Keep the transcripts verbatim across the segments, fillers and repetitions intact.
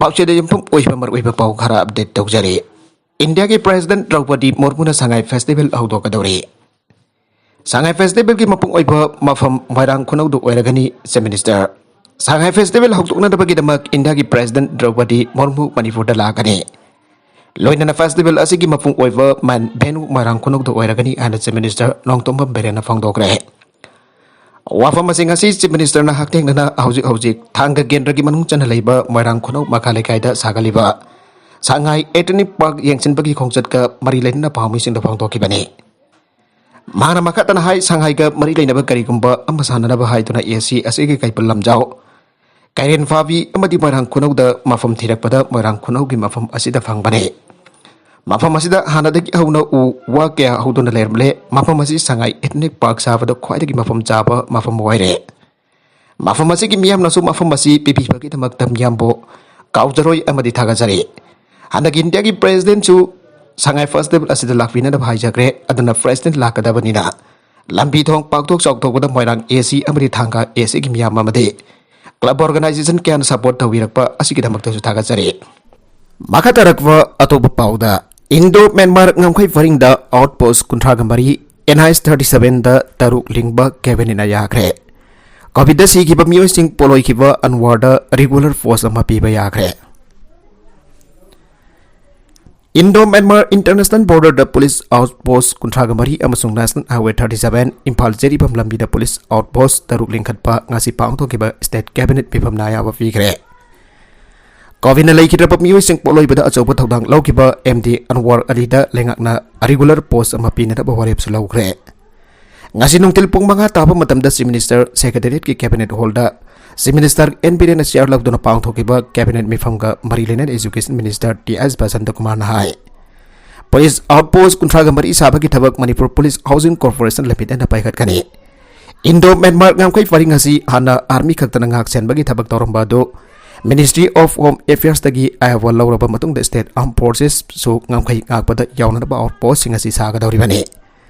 ꯄꯥꯎꯆꯦꯗ ꯌꯨꯝꯐꯝ ꯑꯣꯏꯕ ꯃꯔꯨꯑꯣꯏꯕ ꯄꯥꯎ ꯈꯔ ꯑꯞꯗꯦꯠ ꯇꯧꯖꯔꯤ꯫ ꯏꯟꯗꯤꯌꯥꯒꯤ ꯄ꯭ꯔꯦꯁꯤꯗꯦꯟꯠ ꯗ꯭ꯔꯧꯄꯗꯤ ꯃꯨꯔꯃꯨꯅ ꯁꯉꯥꯏ ꯐꯦꯁꯇꯤꯚꯦꯜ ꯍꯧꯗꯣꯛꯀꯗꯧꯔꯤ꯫ ꯁꯉꯥꯏ ꯐꯦꯁꯇꯤꯚꯦꯜꯒꯤ ꯃꯄꯨꯡ ꯑꯣꯏꯕ ꯃꯐꯝ ꯃꯣꯏꯔꯥꯡ ꯈꯨꯅꯧꯗ ꯑꯣꯏꯔꯒꯅꯤ, ꯆꯤꯐ ꯃꯤꯅꯤꯁꯇꯔ꯫ ꯁꯉꯥꯏ ꯐꯦꯁꯇꯤꯚꯦꯜ ꯍꯧꯗꯣꯛꯅꯅꯕꯒꯤꯗꯃꯛ ꯏꯟꯗꯤꯌꯥꯒꯤ ꯄ꯭ꯔꯦꯁꯤꯗꯦꯟꯠ ꯗ꯭ꯔꯧꯄꯗꯤ ꯃꯨꯔꯃꯨ ꯃꯅꯤꯄꯨꯔꯗ ꯂꯥꯛꯀꯅꯤ꯫ ꯂꯣꯏꯅꯅ ꯐꯦꯁꯇꯤꯚꯦꯜ ꯑꯁꯤꯒꯤ ꯃꯄꯨꯡ ꯑꯣꯏꯕ ꯃꯦꯟ ꯚꯦꯅꯨ ꯃꯣꯏꯔꯥꯡ ꯈꯨꯅꯧꯗ ꯑꯣꯏꯔꯒꯅꯤ ꯍꯥꯏꯅ ꯆꯤꯐ ꯃꯤꯅꯤꯁꯇꯔ ꯅꯣꯡꯊꯣꯝꯕꯝ ꯕꯤꯔꯦꯟꯅ ꯐꯣꯡꯗꯣꯛꯈ꯭ꯔꯦ꯫ ꯋꯥꯐꯝ ꯑꯁꯤꯡ ꯑꯁꯤ ꯆꯤꯐ ꯃꯤꯅꯤꯁꯇꯔꯅ ꯍꯛꯊꯦꯡꯅꯅ ꯍꯧꯖꯤꯛ ꯍꯧꯖꯤꯛ ꯊꯥꯡꯒ ꯀꯦꯟꯗ꯭ꯔꯒꯤ ꯃꯅꯨꯡ ꯆꯟꯅ ꯂꯩꯕ ꯃꯣꯏꯔꯥꯡ ꯈꯨꯅꯧ ꯃꯈꯥ ꯂꯩꯀꯥꯏꯗ ꯁꯥꯒꯠꯂꯤꯕ ꯁꯉꯥꯏ ꯏꯊꯅꯤꯛ ꯄꯥꯔꯛ ꯌꯦꯡꯁꯤꯟꯕꯒꯤ ꯈꯣꯡꯆꯠꯀ ꯃꯔꯤ ꯂꯩꯅꯅ ꯄꯥꯎꯃꯤꯁꯤꯡꯗ ꯐꯣꯡꯗꯣꯛꯈꯤꯕꯅꯤ꯫ ꯃꯍꯥꯛꯅ ꯃꯈꯥ ꯇꯥꯅ ꯍꯥꯏ, ꯁꯉꯥꯏꯒ ꯃꯔꯤ ꯂꯩꯅꯕ ꯀꯔꯤꯒꯨꯝꯕ ꯑꯃ ꯁꯥꯟꯅꯅꯕ ꯍꯥꯏꯗꯨꯅ ꯑꯦ ꯁꯤ ꯑꯁꯤꯒꯤ ꯀꯩꯕꯨꯜ ꯂꯝꯖꯥꯎ, ꯀꯩꯔꯦꯟ ꯐꯥꯕꯤ ꯑꯃꯗꯤ ꯃꯣꯏꯔꯥꯡ ꯈꯨꯅꯧꯗ ꯃꯐꯝ ꯊꯤꯔꯛꯄꯗ ꯃꯣꯏꯔꯥꯡ ꯈꯨꯅꯧꯒꯤ ꯃꯐꯝ ꯑꯁꯤꯗ ꯐꯪꯕꯅꯤ꯫ ꯃꯐꯝ ꯑꯁꯤꯗ ꯍꯥꯟꯅꯗꯒꯤ ꯍꯧꯅ ꯎ ꯋꯥ ꯀꯌꯥ ꯍꯧꯗꯨꯅ ꯂꯩꯔꯝꯂꯦ꯫ ꯃꯐꯝ ꯑꯁꯤ ꯁꯉꯥꯏ ꯏꯊꯅꯤꯛ ꯄꯥꯔꯛ ꯁꯥꯕꯗ ꯈ꯭ꯋꯥꯏꯗꯒꯤ ꯃꯐꯝ ꯆꯥꯕ ꯃꯐꯝ ꯑꯣꯏꯔꯦ꯫ ꯃꯐꯝ ꯑꯁꯤꯒꯤ ꯃꯤꯌꯥꯝꯅꯁꯨ ꯃꯐꯝ ꯑꯁꯤ ꯄꯤꯕꯤꯕꯒꯤꯗꯃꯛꯇ ꯃꯤꯌꯥꯝꯕꯨ ꯀꯥꯎꯖꯔꯣꯏ ꯑꯃꯗꯤ ꯊꯥꯒꯠꯆꯔꯤ꯫ ꯍꯟꯗꯛꯀꯤ ꯏꯟꯗꯤꯌꯥꯒꯤ ꯄ꯭ꯔꯦꯁꯤꯗꯦꯟꯠꯁꯨ ꯁꯉꯥꯏ ꯐꯦꯁꯇꯤꯚꯦꯜ ꯑꯁꯤꯗ ꯂꯥꯛꯄꯤꯅꯅꯕ ꯍꯥꯏꯖꯈ꯭ꯔꯦ꯫ ꯑꯗꯨꯅ ꯄ꯭ꯔꯦꯁꯤꯗꯦꯟꯠ ꯂꯥꯛꯀꯗꯕꯅꯤꯅ ꯂꯝꯕꯤ ꯊꯣꯡ ꯄꯥꯛꯊꯣꯛ ꯆꯥꯎꯊꯣꯛꯄꯗ ꯃꯣꯏꯔꯥꯡ ꯑꯦ ꯁꯤ ꯑꯃꯗꯤ ꯊꯥꯡꯒ ꯑꯦ ꯁꯤꯒꯤ ꯃꯤꯌꯥꯝ ꯑꯃꯗꯤ ꯀ꯭ꯂꯕ ꯑꯣꯔꯒꯅꯥꯏꯖꯦꯁꯟ ꯀꯌꯥꯅ ꯁꯄꯣꯔꯠ ꯇꯧꯕꯤꯔꯛꯄ ꯑꯁꯤꯒꯤꯗꯃꯛꯇꯁꯨ ꯊꯥꯒꯠꯆꯔꯤ꯫ ꯃꯈꯥ ꯇꯥꯔꯛꯄ ꯑꯇꯣꯞꯄ ꯄꯥꯎꯗ, ꯏꯟꯗꯣ ꯃ꯭ꯌꯥꯟꯃꯥꯔ ꯉꯝꯈꯩ ꯄꯔꯤꯡꯗ ꯑꯥꯎꯠ ꯄꯣꯁ ꯀꯨꯟꯊ꯭ꯔꯥꯒ ꯃꯔꯤ, ꯑꯦꯟ ꯑꯥꯏ ꯑꯦꯁ ꯊꯥꯔꯇꯤ ꯁꯚꯦꯟꯗ ꯇꯔꯨꯛ ꯂꯤꯡꯕ ꯀꯦꯕꯤꯅꯦꯠꯅ ꯌꯥꯈ꯭ꯔꯦ꯫ ꯀꯣꯚꯤꯗꯇ ꯁꯤꯈꯤꯕ ꯃꯤꯑꯣꯏꯁꯤꯡ ꯄꯣꯠꯂꯣꯏꯈꯤꯕ ꯑꯟꯋꯥꯔꯗ ꯔꯤꯒꯨꯂꯔ ꯄꯣꯁ ꯑꯃ ꯄꯤꯕ ꯌꯥꯈ꯭ꯔꯦ꯫ ꯏꯟꯗꯣ ꯃ꯭ꯌꯥꯟꯃꯥꯔ ꯏꯟꯇꯔꯅꯦꯁꯅꯦꯜ ꯕꯣꯔꯗꯔꯗ ꯄꯨꯂꯤꯁ ꯑꯥꯎꯠ ꯄꯣꯁ ꯀꯨꯟꯊ꯭ꯔꯥꯒ ꯃꯔꯤ ꯑꯃꯁꯨꯡ national highway thirty seven Imphal Jiribam ꯂꯝꯕꯤꯗ ꯄꯨꯂꯤꯁ ꯑꯥꯎꯠ ꯄꯣꯁ ꯇꯔꯨꯛ ꯂꯤꯡꯈꯠꯄ ꯉꯁꯤ ꯄꯥꯡꯊꯣꯛꯈꯤꯕ ꯁ꯭ꯇꯦꯠ ꯀꯦꯕꯤꯅꯦꯠ ꯃꯤꯐꯝꯅ ꯑꯌꯥꯕ ꯄꯤꯈ꯭ꯔꯦ꯫ ꯀꯣꯚꯤꯗꯅ ꯂꯩꯈꯤꯗ꯭ꯔꯕ ꯃꯤꯑꯣꯏꯁꯤꯡ ꯄꯣꯠꯂꯣꯏꯕꯗ ꯑꯆꯧꯕ ꯊꯧꯗꯥꯡ ꯂꯧꯈꯤꯕ ꯑꯦꯝ ꯗꯤ ꯑꯟꯋꯥꯔ ꯑꯂꯤꯗ ꯂꯩꯉꯥꯛꯅ ꯔꯤꯒꯨꯂꯔ ꯄꯣꯁ ꯑꯃ ꯄꯤꯅꯅꯕ ꯋꯥꯔꯦꯞꯁꯨ ꯂꯧꯈ꯭ꯔꯦ꯫ ꯉꯁꯤ ꯅꯨꯡꯊꯤꯜ ꯄꯨꯡ ꯃꯉꯥ ꯇꯥꯕ ꯃꯇꯝꯗ ꯆꯤꯐ ꯃꯤꯅꯤꯁꯇꯔ ꯁꯦꯀ꯭ꯔꯦꯇꯦꯔꯤꯌꯦꯠꯀꯤ ꯀꯦꯕꯤꯅꯦꯠ ꯍꯣꯜꯗ ꯆꯤꯐ ꯃꯤꯅꯤꯁꯇꯔ ꯑꯦꯟ ꯕꯤꯔꯦꯟꯅ ꯆꯤꯌꯥꯔ ꯂꯧꯗꯨꯅ ꯄꯥꯡꯊꯣꯛꯈꯤꯕ ꯀꯦꯕꯤꯅꯦꯠ ꯃꯤꯐꯝꯒ ꯃꯔꯤ ꯂꯩꯅꯅ education minister T S Basanta ꯀꯨꯃꯥꯔꯅ ꯍꯥꯏ, ꯄꯨꯂꯤꯁ ꯑꯥꯎꯠ ꯄꯣꯁ ꯀꯨꯟꯊ꯭ꯔꯥꯒ ꯃꯔꯤ ꯁꯥꯕꯒꯤ ꯊꯕꯛ ꯃꯅꯤꯄꯨꯔ ꯄꯨꯂꯤꯁ ꯍꯥꯎꯁꯤꯡ ꯀꯣꯔꯄꯣꯔꯦꯁꯟ ꯂꯤꯃꯤꯇꯦꯗꯅ ꯄꯥꯏꯈꯠꯀꯅꯤ꯫ ꯏꯟꯗꯣ ꯃ꯭ꯌꯥꯟꯃꯥꯔ ꯉꯝꯈꯩ ꯄꯔꯤꯡ ꯑꯁꯤ ꯍꯥꯟꯅ ꯑꯥꯔꯃꯤ ꯈꯛꯇꯅ ꯉꯥꯛ ꯁꯦꯟꯕꯒꯤ ꯊꯕꯛ ꯇꯧꯔꯝꯕ ꯑꯗꯨ ꯃꯤꯅꯤꯁꯇ꯭ꯔꯤ ꯑꯣꯐ ꯍꯣꯝ ꯑꯦꯐꯤꯌꯔꯁꯇꯒꯤ ꯑꯌꯥꯕ ꯂꯧꯔꯕ ꯃꯇꯨꯡꯗ ꯁ꯭ꯇꯦꯠ ꯑꯥꯔꯝ ꯐꯣꯔꯁꯦꯁꯁꯨ ꯉꯝꯈꯩ ꯉꯥꯛꯄꯗ ꯌꯥꯎꯅꯅꯕ ꯑꯥꯎꯠ ꯄꯣꯁꯁꯤꯡ ꯑꯁꯤ ꯁꯥꯒꯗꯧꯔꯤꯕꯅꯤ꯫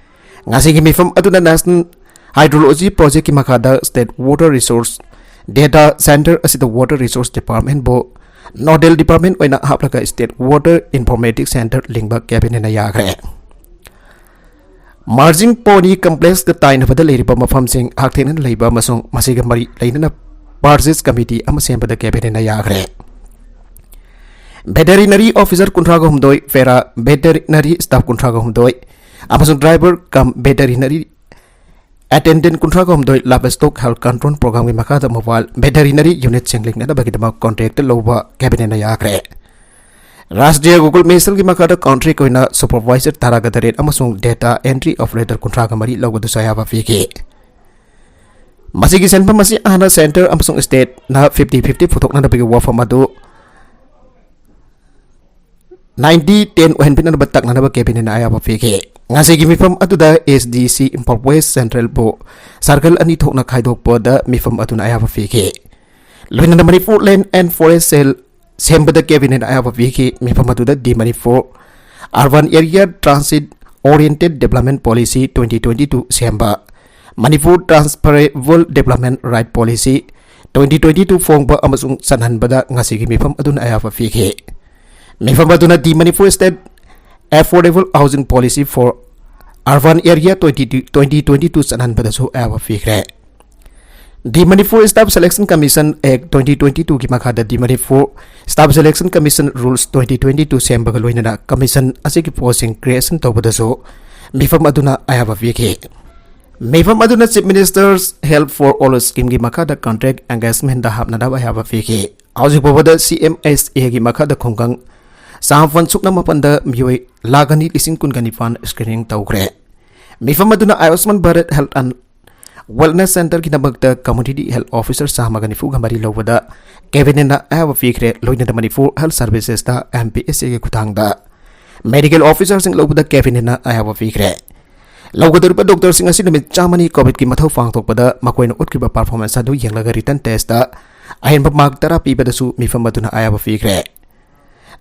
ꯉꯁꯤꯒꯤ ꯃꯤꯐꯝ ꯑꯗꯨꯅ ꯅꯦꯁꯅꯦꯜ ꯍꯥꯏꯗ꯭ꯔꯣꯂꯣꯖꯤ ꯄ꯭ꯔꯣꯖꯦꯛꯀꯤ ꯃꯈꯥꯗ state water resource data centre ꯑꯁꯤꯗ ꯋꯥꯇꯔ ꯔꯤꯁꯣꯔꯁ ꯗꯤꯄꯥꯔꯠꯃꯦꯟꯕꯨ ꯅꯣꯗꯦꯜ ꯗꯤꯄꯥꯔꯠꯃꯦꯟ ꯑꯣꯏꯅ ꯍꯥꯞꯂꯒ ꯁ꯭ꯇꯦꯠ ꯋꯥꯇꯔ ꯏꯟꯐꯣꯔꯃꯦꯇꯤꯛ ꯁꯦꯟꯇꯔ ꯂꯤꯡꯕ ꯀꯦꯕꯤꯅꯦꯠꯅ ꯌꯥꯈ꯭ꯔꯦ꯫ ꯃꯥꯔꯖꯤꯡ ꯄꯣꯅꯤ ꯀꯝꯄ꯭ꯂꯦꯛꯁꯀ ꯇꯥꯏꯅꯕꯗ ꯂꯩꯔꯤꯕ ꯃꯐꯝꯁꯤꯡ ꯍꯛꯊꯦꯡꯅꯅ ꯂꯩꯕ ꯑꯃꯁꯨꯡ ꯃꯁꯤꯒ ꯃꯔꯤ ꯂꯩꯅꯅ ꯄꯔꯆꯦꯁ ꯀꯃꯤꯇꯤ ꯑꯃ ꯁꯦꯝꯕꯗ ꯀꯦꯕꯤꯅꯦꯠꯅ ꯌꯥꯈ꯭ꯔꯦ꯫ ꯚꯦꯇꯦꯔꯤꯅꯔꯤ ꯑꯣꯐꯤꯁꯔ ꯀꯨꯟꯊ꯭ꯔꯥꯒ ꯍꯨꯝꯗꯣꯏ, ꯄꯦꯔꯥ ꯚꯦꯇꯦꯔꯤꯅꯔꯤ ꯁ꯭ꯇꯥꯐ ꯀꯨꯟꯊ꯭ꯔꯥꯒ ꯍꯨꯝꯗꯣꯏ ꯑꯃꯁꯨꯡ ꯗ꯭ꯔꯥꯏꯚꯔ ꯀꯝ ꯚꯦꯇꯦꯔꯤꯅꯔꯤ ꯑꯦꯇꯦꯟꯗꯦꯟꯠ ꯀꯨꯟꯊ꯭ꯔꯥꯒ ꯍꯨꯝꯗꯣꯏ ꯂꯥꯏꯚꯁ꯭ꯇꯣꯛ ꯍꯦꯜꯊ ꯀꯟꯇ꯭ꯔꯣꯜ ꯄ꯭ꯔꯣꯒ꯭ꯔꯥꯝꯒꯤ ꯃꯈꯥꯗ ꯃꯣꯕꯥꯏꯜ ꯚꯦꯇꯦꯔꯤꯅꯔꯤ ꯌꯨꯅꯤꯠꯁꯤꯡ ꯂꯤꯡꯅꯅꯕꯒꯤꯗꯃꯛ ꯀꯣꯟꯇ꯭ꯔꯦꯛꯇ ꯂꯧꯕ ꯀꯦꯕꯤꯅꯦꯠꯅ ꯌꯥꯈ꯭ꯔꯦ꯫ ꯔꯥꯁꯇ꯭ꯔꯤꯌꯥ ꯒꯨꯒꯜ ꯃꯤꯁꯟꯒꯤ ꯃꯈꯥꯗ ꯀꯣꯟꯇ꯭ꯔꯦꯛ ꯑꯣꯏꯅ ꯁꯨꯄꯔꯚꯥꯏꯖꯔ ꯇꯔꯥꯒ ꯇꯔꯦꯠ ꯑꯃꯁꯨꯡ ꯗꯦꯇꯥ ꯑꯦꯟꯇ꯭ꯔꯤ ꯑꯣꯄꯔꯦꯇꯔ ꯀꯨꯟꯊ꯭ꯔꯥꯒ ꯃꯔꯤ ꯂꯧꯕꯗꯁꯨ ꯑꯌꯥꯕ ꯄꯤꯈꯤ꯫ ꯃꯁꯤꯒꯤ ꯁꯦꯟꯐꯝ ꯑꯁꯤ ꯍꯥꯟꯅ ꯁꯦꯟꯇꯔ ꯑꯃꯁꯨꯡ ꯁ꯭ꯇꯦꯠꯅ ꯐꯤꯐꯇꯤ ꯐꯤꯐꯇꯤ ꯄꯨꯊꯣꯛꯅꯅꯕꯒꯤ ꯋꯥꯐꯝ ꯑꯗꯨ ꯅꯥꯏꯟꯇꯤ ꯇꯦꯟ ꯑꯣꯏꯍꯟꯕꯤꯅꯕ ꯇꯛꯅꯅꯕ ꯀꯦꯕꯤꯅꯦꯠꯅ ꯑꯌꯥꯕ ꯄꯤꯈꯤ꯫ ꯉꯁꯤꯒꯤ ꯃꯤꯐꯝ ꯑꯗꯨꯗ ꯑꯦꯁ ꯗꯤ ꯁꯤ ꯏꯝꯐꯥꯜ ꯋꯦꯁ ꯁꯦꯟꯇ꯭ꯔꯦꯜꯕꯨ ꯁꯔꯀꯜ ꯑꯅꯤ ꯊꯣꯛꯅ ꯈꯥꯏꯗꯣꯛꯄꯗ ꯃꯤꯐꯝ ꯑꯗꯨꯅ ꯑꯌꯥꯕ ꯄꯤꯈꯤ꯫ ꯂꯣꯏꯅꯅ ꯃꯅꯤꯄꯨꯔ ꯂꯦꯟ ꯑꯦꯟ ꯐꯣꯔꯦꯁ ꯁꯦꯜ ꯁꯦꯝꯕꯗ ꯀꯦꯕꯤꯅꯦꯠꯅ ꯑꯌꯥꯕ ꯄꯤꯈꯤ꯫ ꯃꯤꯐꯝ ꯑꯗꯨꯗ the Manipur urban area transit oriented development policy twenty twenty two ꯁꯦꯝꯕ, Manipur transferable development right policy twenty twenty two ꯐꯣꯡꯕ ꯑꯃꯁꯨꯡ ꯆꯠꯍꯟꯕꯗ ꯉꯁꯤꯒꯤ ꯃꯤꯐꯝ ꯑꯗꯨꯅ ꯑꯌꯥꯕ ꯄꯤꯈꯤ꯫ ꯃꯤꯐꯝ ꯑꯗꯨꯅ the Manipur state affordable housing policy for urban area twenty twenty twenty two ꯆꯠꯍꯟꯕꯗꯁꯨ ꯑꯌꯥꯕ ꯄꯤꯈ꯭ꯔꯦ꯫ The Manipur staff selection commission act twenty twenty ꯇꯨꯒꯤ ꯃꯈꯥꯗ the Manipur staff selection commission rules twenty twenty two ꯁꯦꯝꯕꯒ ꯂꯣꯏꯅꯅ ꯀꯃꯤꯁꯟ ꯑꯁꯤꯒꯤ ꯄꯣꯁꯁꯤꯡ ꯀ꯭ꯔꯤꯌꯦꯁꯟ ꯇꯧꯕꯗꯁꯨ ꯃꯤꯐꯝ ꯑꯗꯨꯅ ꯑꯌꯥꯕ ꯄꯤꯈꯤ꯫ ꯃꯤꯐꯝ ꯑꯗꯨꯅ chief minister's help for all ꯁ꯭ꯀꯤꯝꯒꯤ ꯃꯈꯥꯗ ꯀꯟꯇ꯭ꯔꯦꯛ ꯑꯦꯡꯒꯦꯖꯃꯦꯟꯗ ꯍꯥꯞꯅꯅꯕ ꯑꯌꯥꯕ ꯄꯤꯈꯤ꯫ ꯍꯧꯖꯤꯛ ꯐꯥꯎꯕꯗ ꯁꯤ ꯑꯦꯝ ꯑꯦꯁ ꯑꯦꯒꯤ ꯃꯈꯥꯗ ꯈꯨꯡꯒꯪ ꯆꯥꯃꯥꯄꯟ ꯁꯨꯞꯅ ꯃꯥꯄꯟꯗ ꯃꯤꯑꯣꯏ ꯂꯥꯈ ꯑꯅꯤ ꯂꯤꯁꯤꯡ ꯀꯨꯟꯒ ꯅꯤꯄꯥꯟ ꯁ꯭ꯀ꯭ꯔꯤꯅꯤꯡ ꯇꯧꯈ꯭ꯔꯦ꯫ ꯃꯤꯐꯝ ꯑꯗꯨꯅ Ayushman Bharat health and wellness ꯁꯦꯟꯇꯔꯒꯤꯗꯃꯛꯇ ꯀꯝꯃꯨꯅꯤꯇꯤ ꯍꯦꯜꯊ ꯑꯣꯐꯤꯁꯔ ꯆꯥꯝꯃꯒ ꯅꯤꯐꯨꯒ ꯃꯔꯤ ꯂꯧꯕꯗ ꯀꯦꯕꯤꯅꯦꯠꯅ ꯑꯌꯥꯕ ꯄꯤꯈ꯭ꯔꯦ꯫ ꯂꯣꯏꯅꯅ ꯃꯅꯤꯄꯨꯔ ꯍꯦꯜꯊ ꯁꯔꯚꯤꯁꯦꯁꯇ ꯑꯦꯝ ꯄꯤ ꯑꯦꯁ ꯑꯦꯒꯤ ꯈꯨꯠꯊꯥꯡꯗ ꯃꯦꯗꯤꯀꯦꯜ ꯑꯣꯐꯤꯁꯔꯁꯤꯡ ꯂꯧꯕꯗ ꯀꯦꯕꯤꯅꯦꯠꯅ ꯑꯌꯥꯕ ꯄꯤꯈ꯭ꯔꯦ꯫ ꯂꯧꯒꯗꯧꯔꯤꯕ ꯗꯣꯛꯇꯔꯁꯤꯡ ꯑꯁꯤ ꯅꯨꯃꯤꯠ ꯆꯥꯝꯃꯅꯤ ꯀꯣꯚꯤꯗꯀꯤ ꯃꯊꯧ ꯄꯥꯡꯊꯣꯛꯄꯗ ꯃꯈꯣꯏꯅ ꯎꯠꯈꯤꯕ ꯄꯔꯐꯣꯔꯃꯦꯟꯁ ꯑꯗꯨ ꯌꯦꯡꯂꯒ ꯔꯤꯇꯟ ꯇꯦꯁꯇ ꯑꯍꯦꯟꯕ ꯃꯥꯔꯛ ꯇꯔꯥ ꯄꯤꯕꯗꯁꯨ ꯃꯤꯐꯝ ꯑꯗꯨꯅ ꯑꯌꯥꯕ ꯄꯤꯈ꯭ꯔꯦ꯫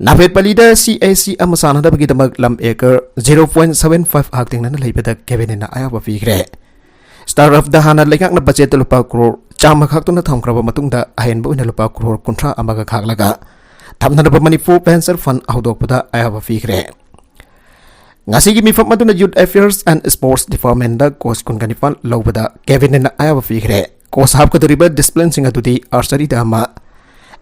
ꯅꯥꯐꯦꯠꯄꯂꯤꯗ ꯁꯤ ꯑꯦꯁ ꯁꯤ ꯑꯃ ꯁꯥꯅꯅꯕꯒꯤꯗꯃꯛ ꯂꯝ acre zero point seven five ꯍꯛꯊꯦꯡꯅꯅ ꯂꯩꯕꯗ ꯀꯦꯕꯤꯅꯦꯠꯅ ꯑꯌꯥꯕ ꯄꯤꯈ꯭ꯔꯦ꯫ ꯁ꯭ꯇꯥꯔ ꯑꯞꯗ ꯍꯥꯟꯅ ꯂꯩꯉꯥꯛꯅ ꯕꯖꯦꯠꯇ ꯂꯨꯄꯥ ꯀ꯭ꯔꯣꯔ ꯆꯥꯝꯃ ꯈꯥꯛꯇꯨꯅ ꯊꯝꯈ꯭ꯔꯕ ꯃꯇꯨꯡꯗ, ꯑꯍꯦꯟꯕ ꯑꯣꯏꯅ ꯂꯨꯄꯥ ꯀ꯭ꯔꯣꯔ ꯀꯨꯟꯊ꯭ꯔꯥ ꯑꯃꯒ ꯈꯥꯛꯂꯒ ꯊꯝꯅꯅꯕ ꯃꯅꯤꯄꯨꯔ ꯚꯦꯟꯆꯔ ꯐꯟꯗ ꯍꯧꯗꯣꯛꯄꯗ ꯑꯌꯥꯕ ꯄꯤꯈ꯭ꯔꯦ꯫ ꯉꯁꯤꯒꯤ ꯃꯤꯐꯝ ꯑꯗꯨꯅ Youth Affairs and Sports Departmentꯗ ꯀꯣꯆ ꯀꯨꯟꯒ ꯅꯤꯄꯥꯟ ꯂꯧꯕꯗ ꯀꯦꯕꯤꯅꯦꯠꯅ ꯑꯌꯥꯕ ꯄꯤꯈ꯭ꯔꯦ꯫ ꯀꯣꯆ ꯍꯥꯞꯀꯗꯧꯔꯤꯕ ꯗꯤꯁꯤꯄ꯭ꯂꯤꯟꯁꯤꯡ ꯑꯗꯨꯗꯤ archeryꯗ ꯑꯃ,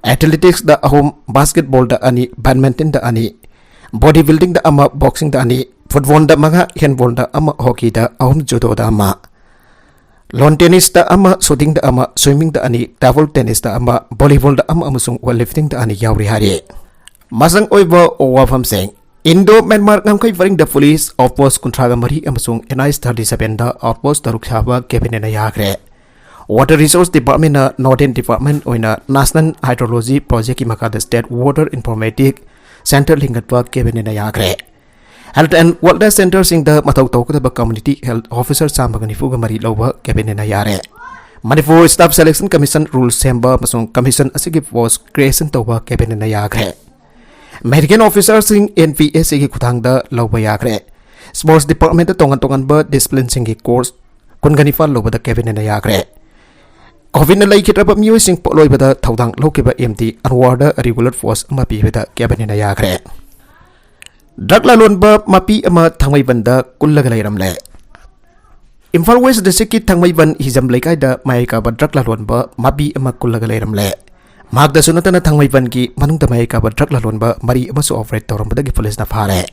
athleticsꯗ ꯑꯍꯨꯝ, basketballꯗ ꯑꯅꯤ, badmintonꯗ ꯑꯅꯤ, body buildingꯗ ꯑꯃ, boxingꯗ ꯑꯅꯤ, footballꯗ ꯃꯉꯥ, handballꯗ ꯑꯃ, hockeyꯗ ꯑꯍꯨꯝ, judoꯗ ꯑꯃ, lawn tennisꯇ ꯑꯃ, shootingꯗ ꯑꯃ, swimmingꯗ ꯑꯅꯤ, table tennisꯇ ꯑꯃ, volleyballꯗ ꯑꯃ ꯑꯃꯁꯨꯡ weightliftingꯗ ꯑꯅꯤ ꯌꯥꯎꯔꯤ ꯍꯥꯏꯔꯤ꯫ ꯃꯁꯪ ꯑꯣꯏꯕ ꯋꯥꯐꯝꯁꯤꯡ: ꯏꯟꯗꯣ ꯃ꯭ꯌꯥꯟꯃꯥꯔ ꯉꯝꯈꯩ ꯄꯔꯤꯡꯗ police outpost ꯀꯨꯟꯊ꯭ꯔꯥꯒ ꯃꯔꯤ ꯑꯃꯁꯨꯡ NH thirty sevenꯗ outpost ꯇꯔꯨꯛ ꯁꯥꯕ ꯀꯦꯕꯤꯅꯦꯠꯅ ꯌꯥꯈ꯭ꯔꯦ꯫ Water Resource Departmentꯅ Northern Department ꯑꯣꯏꯅ National Hydrology Projectꯀꯤ ꯃꯈꯥꯗ State Water Informatic Centre ꯂꯤꯡꯈꯠꯄ ꯀꯦꯕꯤꯅꯦꯠꯅ ꯌꯥꯈ꯭ꯔꯦ꯫ Health and Wellness Centreꯁꯤꯡꯗ ꯃꯊꯧ ꯇꯧꯒꯗꯕ Community Health Officer ꯆꯥꯝꯃꯒ ꯅꯤꯐꯨꯒ ꯃꯔꯤ ꯂꯧꯕ ꯀꯦꯕꯤꯅꯦꯠꯅ ꯌꯥꯔꯦ꯫ Manipur Staff Selection Commission rule ꯁꯦꯝꯕ ꯑꯃꯁꯨꯡ commission ꯑꯁꯤꯒꯤ post creation ꯇꯧꯕ ꯀꯦꯕꯤꯅꯦꯠꯅ ꯌꯥꯈ꯭ꯔꯦ꯫ Medical officerꯁꯤꯡ NPSCꯒꯤ ꯈꯨꯠꯊꯥꯡꯗ ꯂꯧꯕ ꯌꯥꯈ꯭ꯔꯦ꯫ Sports Departmentꯇ ꯇꯣꯉꯥꯟ ꯇꯣꯉꯥꯟꯕ disciplineꯁꯤꯡꯒꯤ course ꯀꯨꯟꯒ ꯅꯤꯄꯥꯟ ꯂꯧꯕꯗ ꯀꯦꯕꯤꯅꯦꯠꯅ ꯌꯥꯈ꯭ꯔꯦ꯫ COVIDꯅ ꯂꯩꯈꯤꯗ꯭ꯔꯕ ꯃꯤꯑꯣꯏꯁꯤꯡ ꯄꯣꯠꯂꯣꯏꯕꯗ ꯊꯧꯗꯥꯡ ꯂꯧꯈꯤꯕ MD ꯑꯟꯋꯥꯔꯗ regular post ꯑꯃ ꯄꯤꯕꯗ ꯀꯦꯕꯤꯅꯦꯠꯅ ꯌꯥꯈ꯭ꯔꯦ꯫ Drug ꯂꯂꯣꯟꯕ ꯃꯄꯤ ꯑꯃ ꯊꯥꯡꯃꯩꯕꯟꯗ ꯀꯨꯜꯂꯒ ꯂꯩꯔꯝꯂꯦ꯫ ꯏꯝꯐꯥꯜ West Districtꯀꯤ ꯊꯥꯡꯃꯩꯕꯟ ꯍꯤꯖꯝ ꯂꯩꯀꯥꯏꯗ ꯃꯌꯥꯏ ꯀꯥꯕ drug ꯂꯂꯣꯟꯕ ꯃꯄꯤ ꯑꯃ ꯀꯨꯜꯂꯒ ꯂꯩꯔꯝꯂꯦ꯫ ꯃꯍꯥꯛꯇꯁꯨ ꯅꯠꯇꯅ ꯊꯥꯡꯃꯩꯕꯟꯒꯤ ꯃꯅꯨꯡꯗ ꯃꯌꯥꯏ ꯀꯥꯕ drug ꯂꯂꯣꯟꯕ ꯃꯔꯤ ꯑꯃꯁꯨ operate ꯇꯧꯔꯝꯕꯗꯒꯤ policeꯅ ꯐꯥꯔꯦ꯫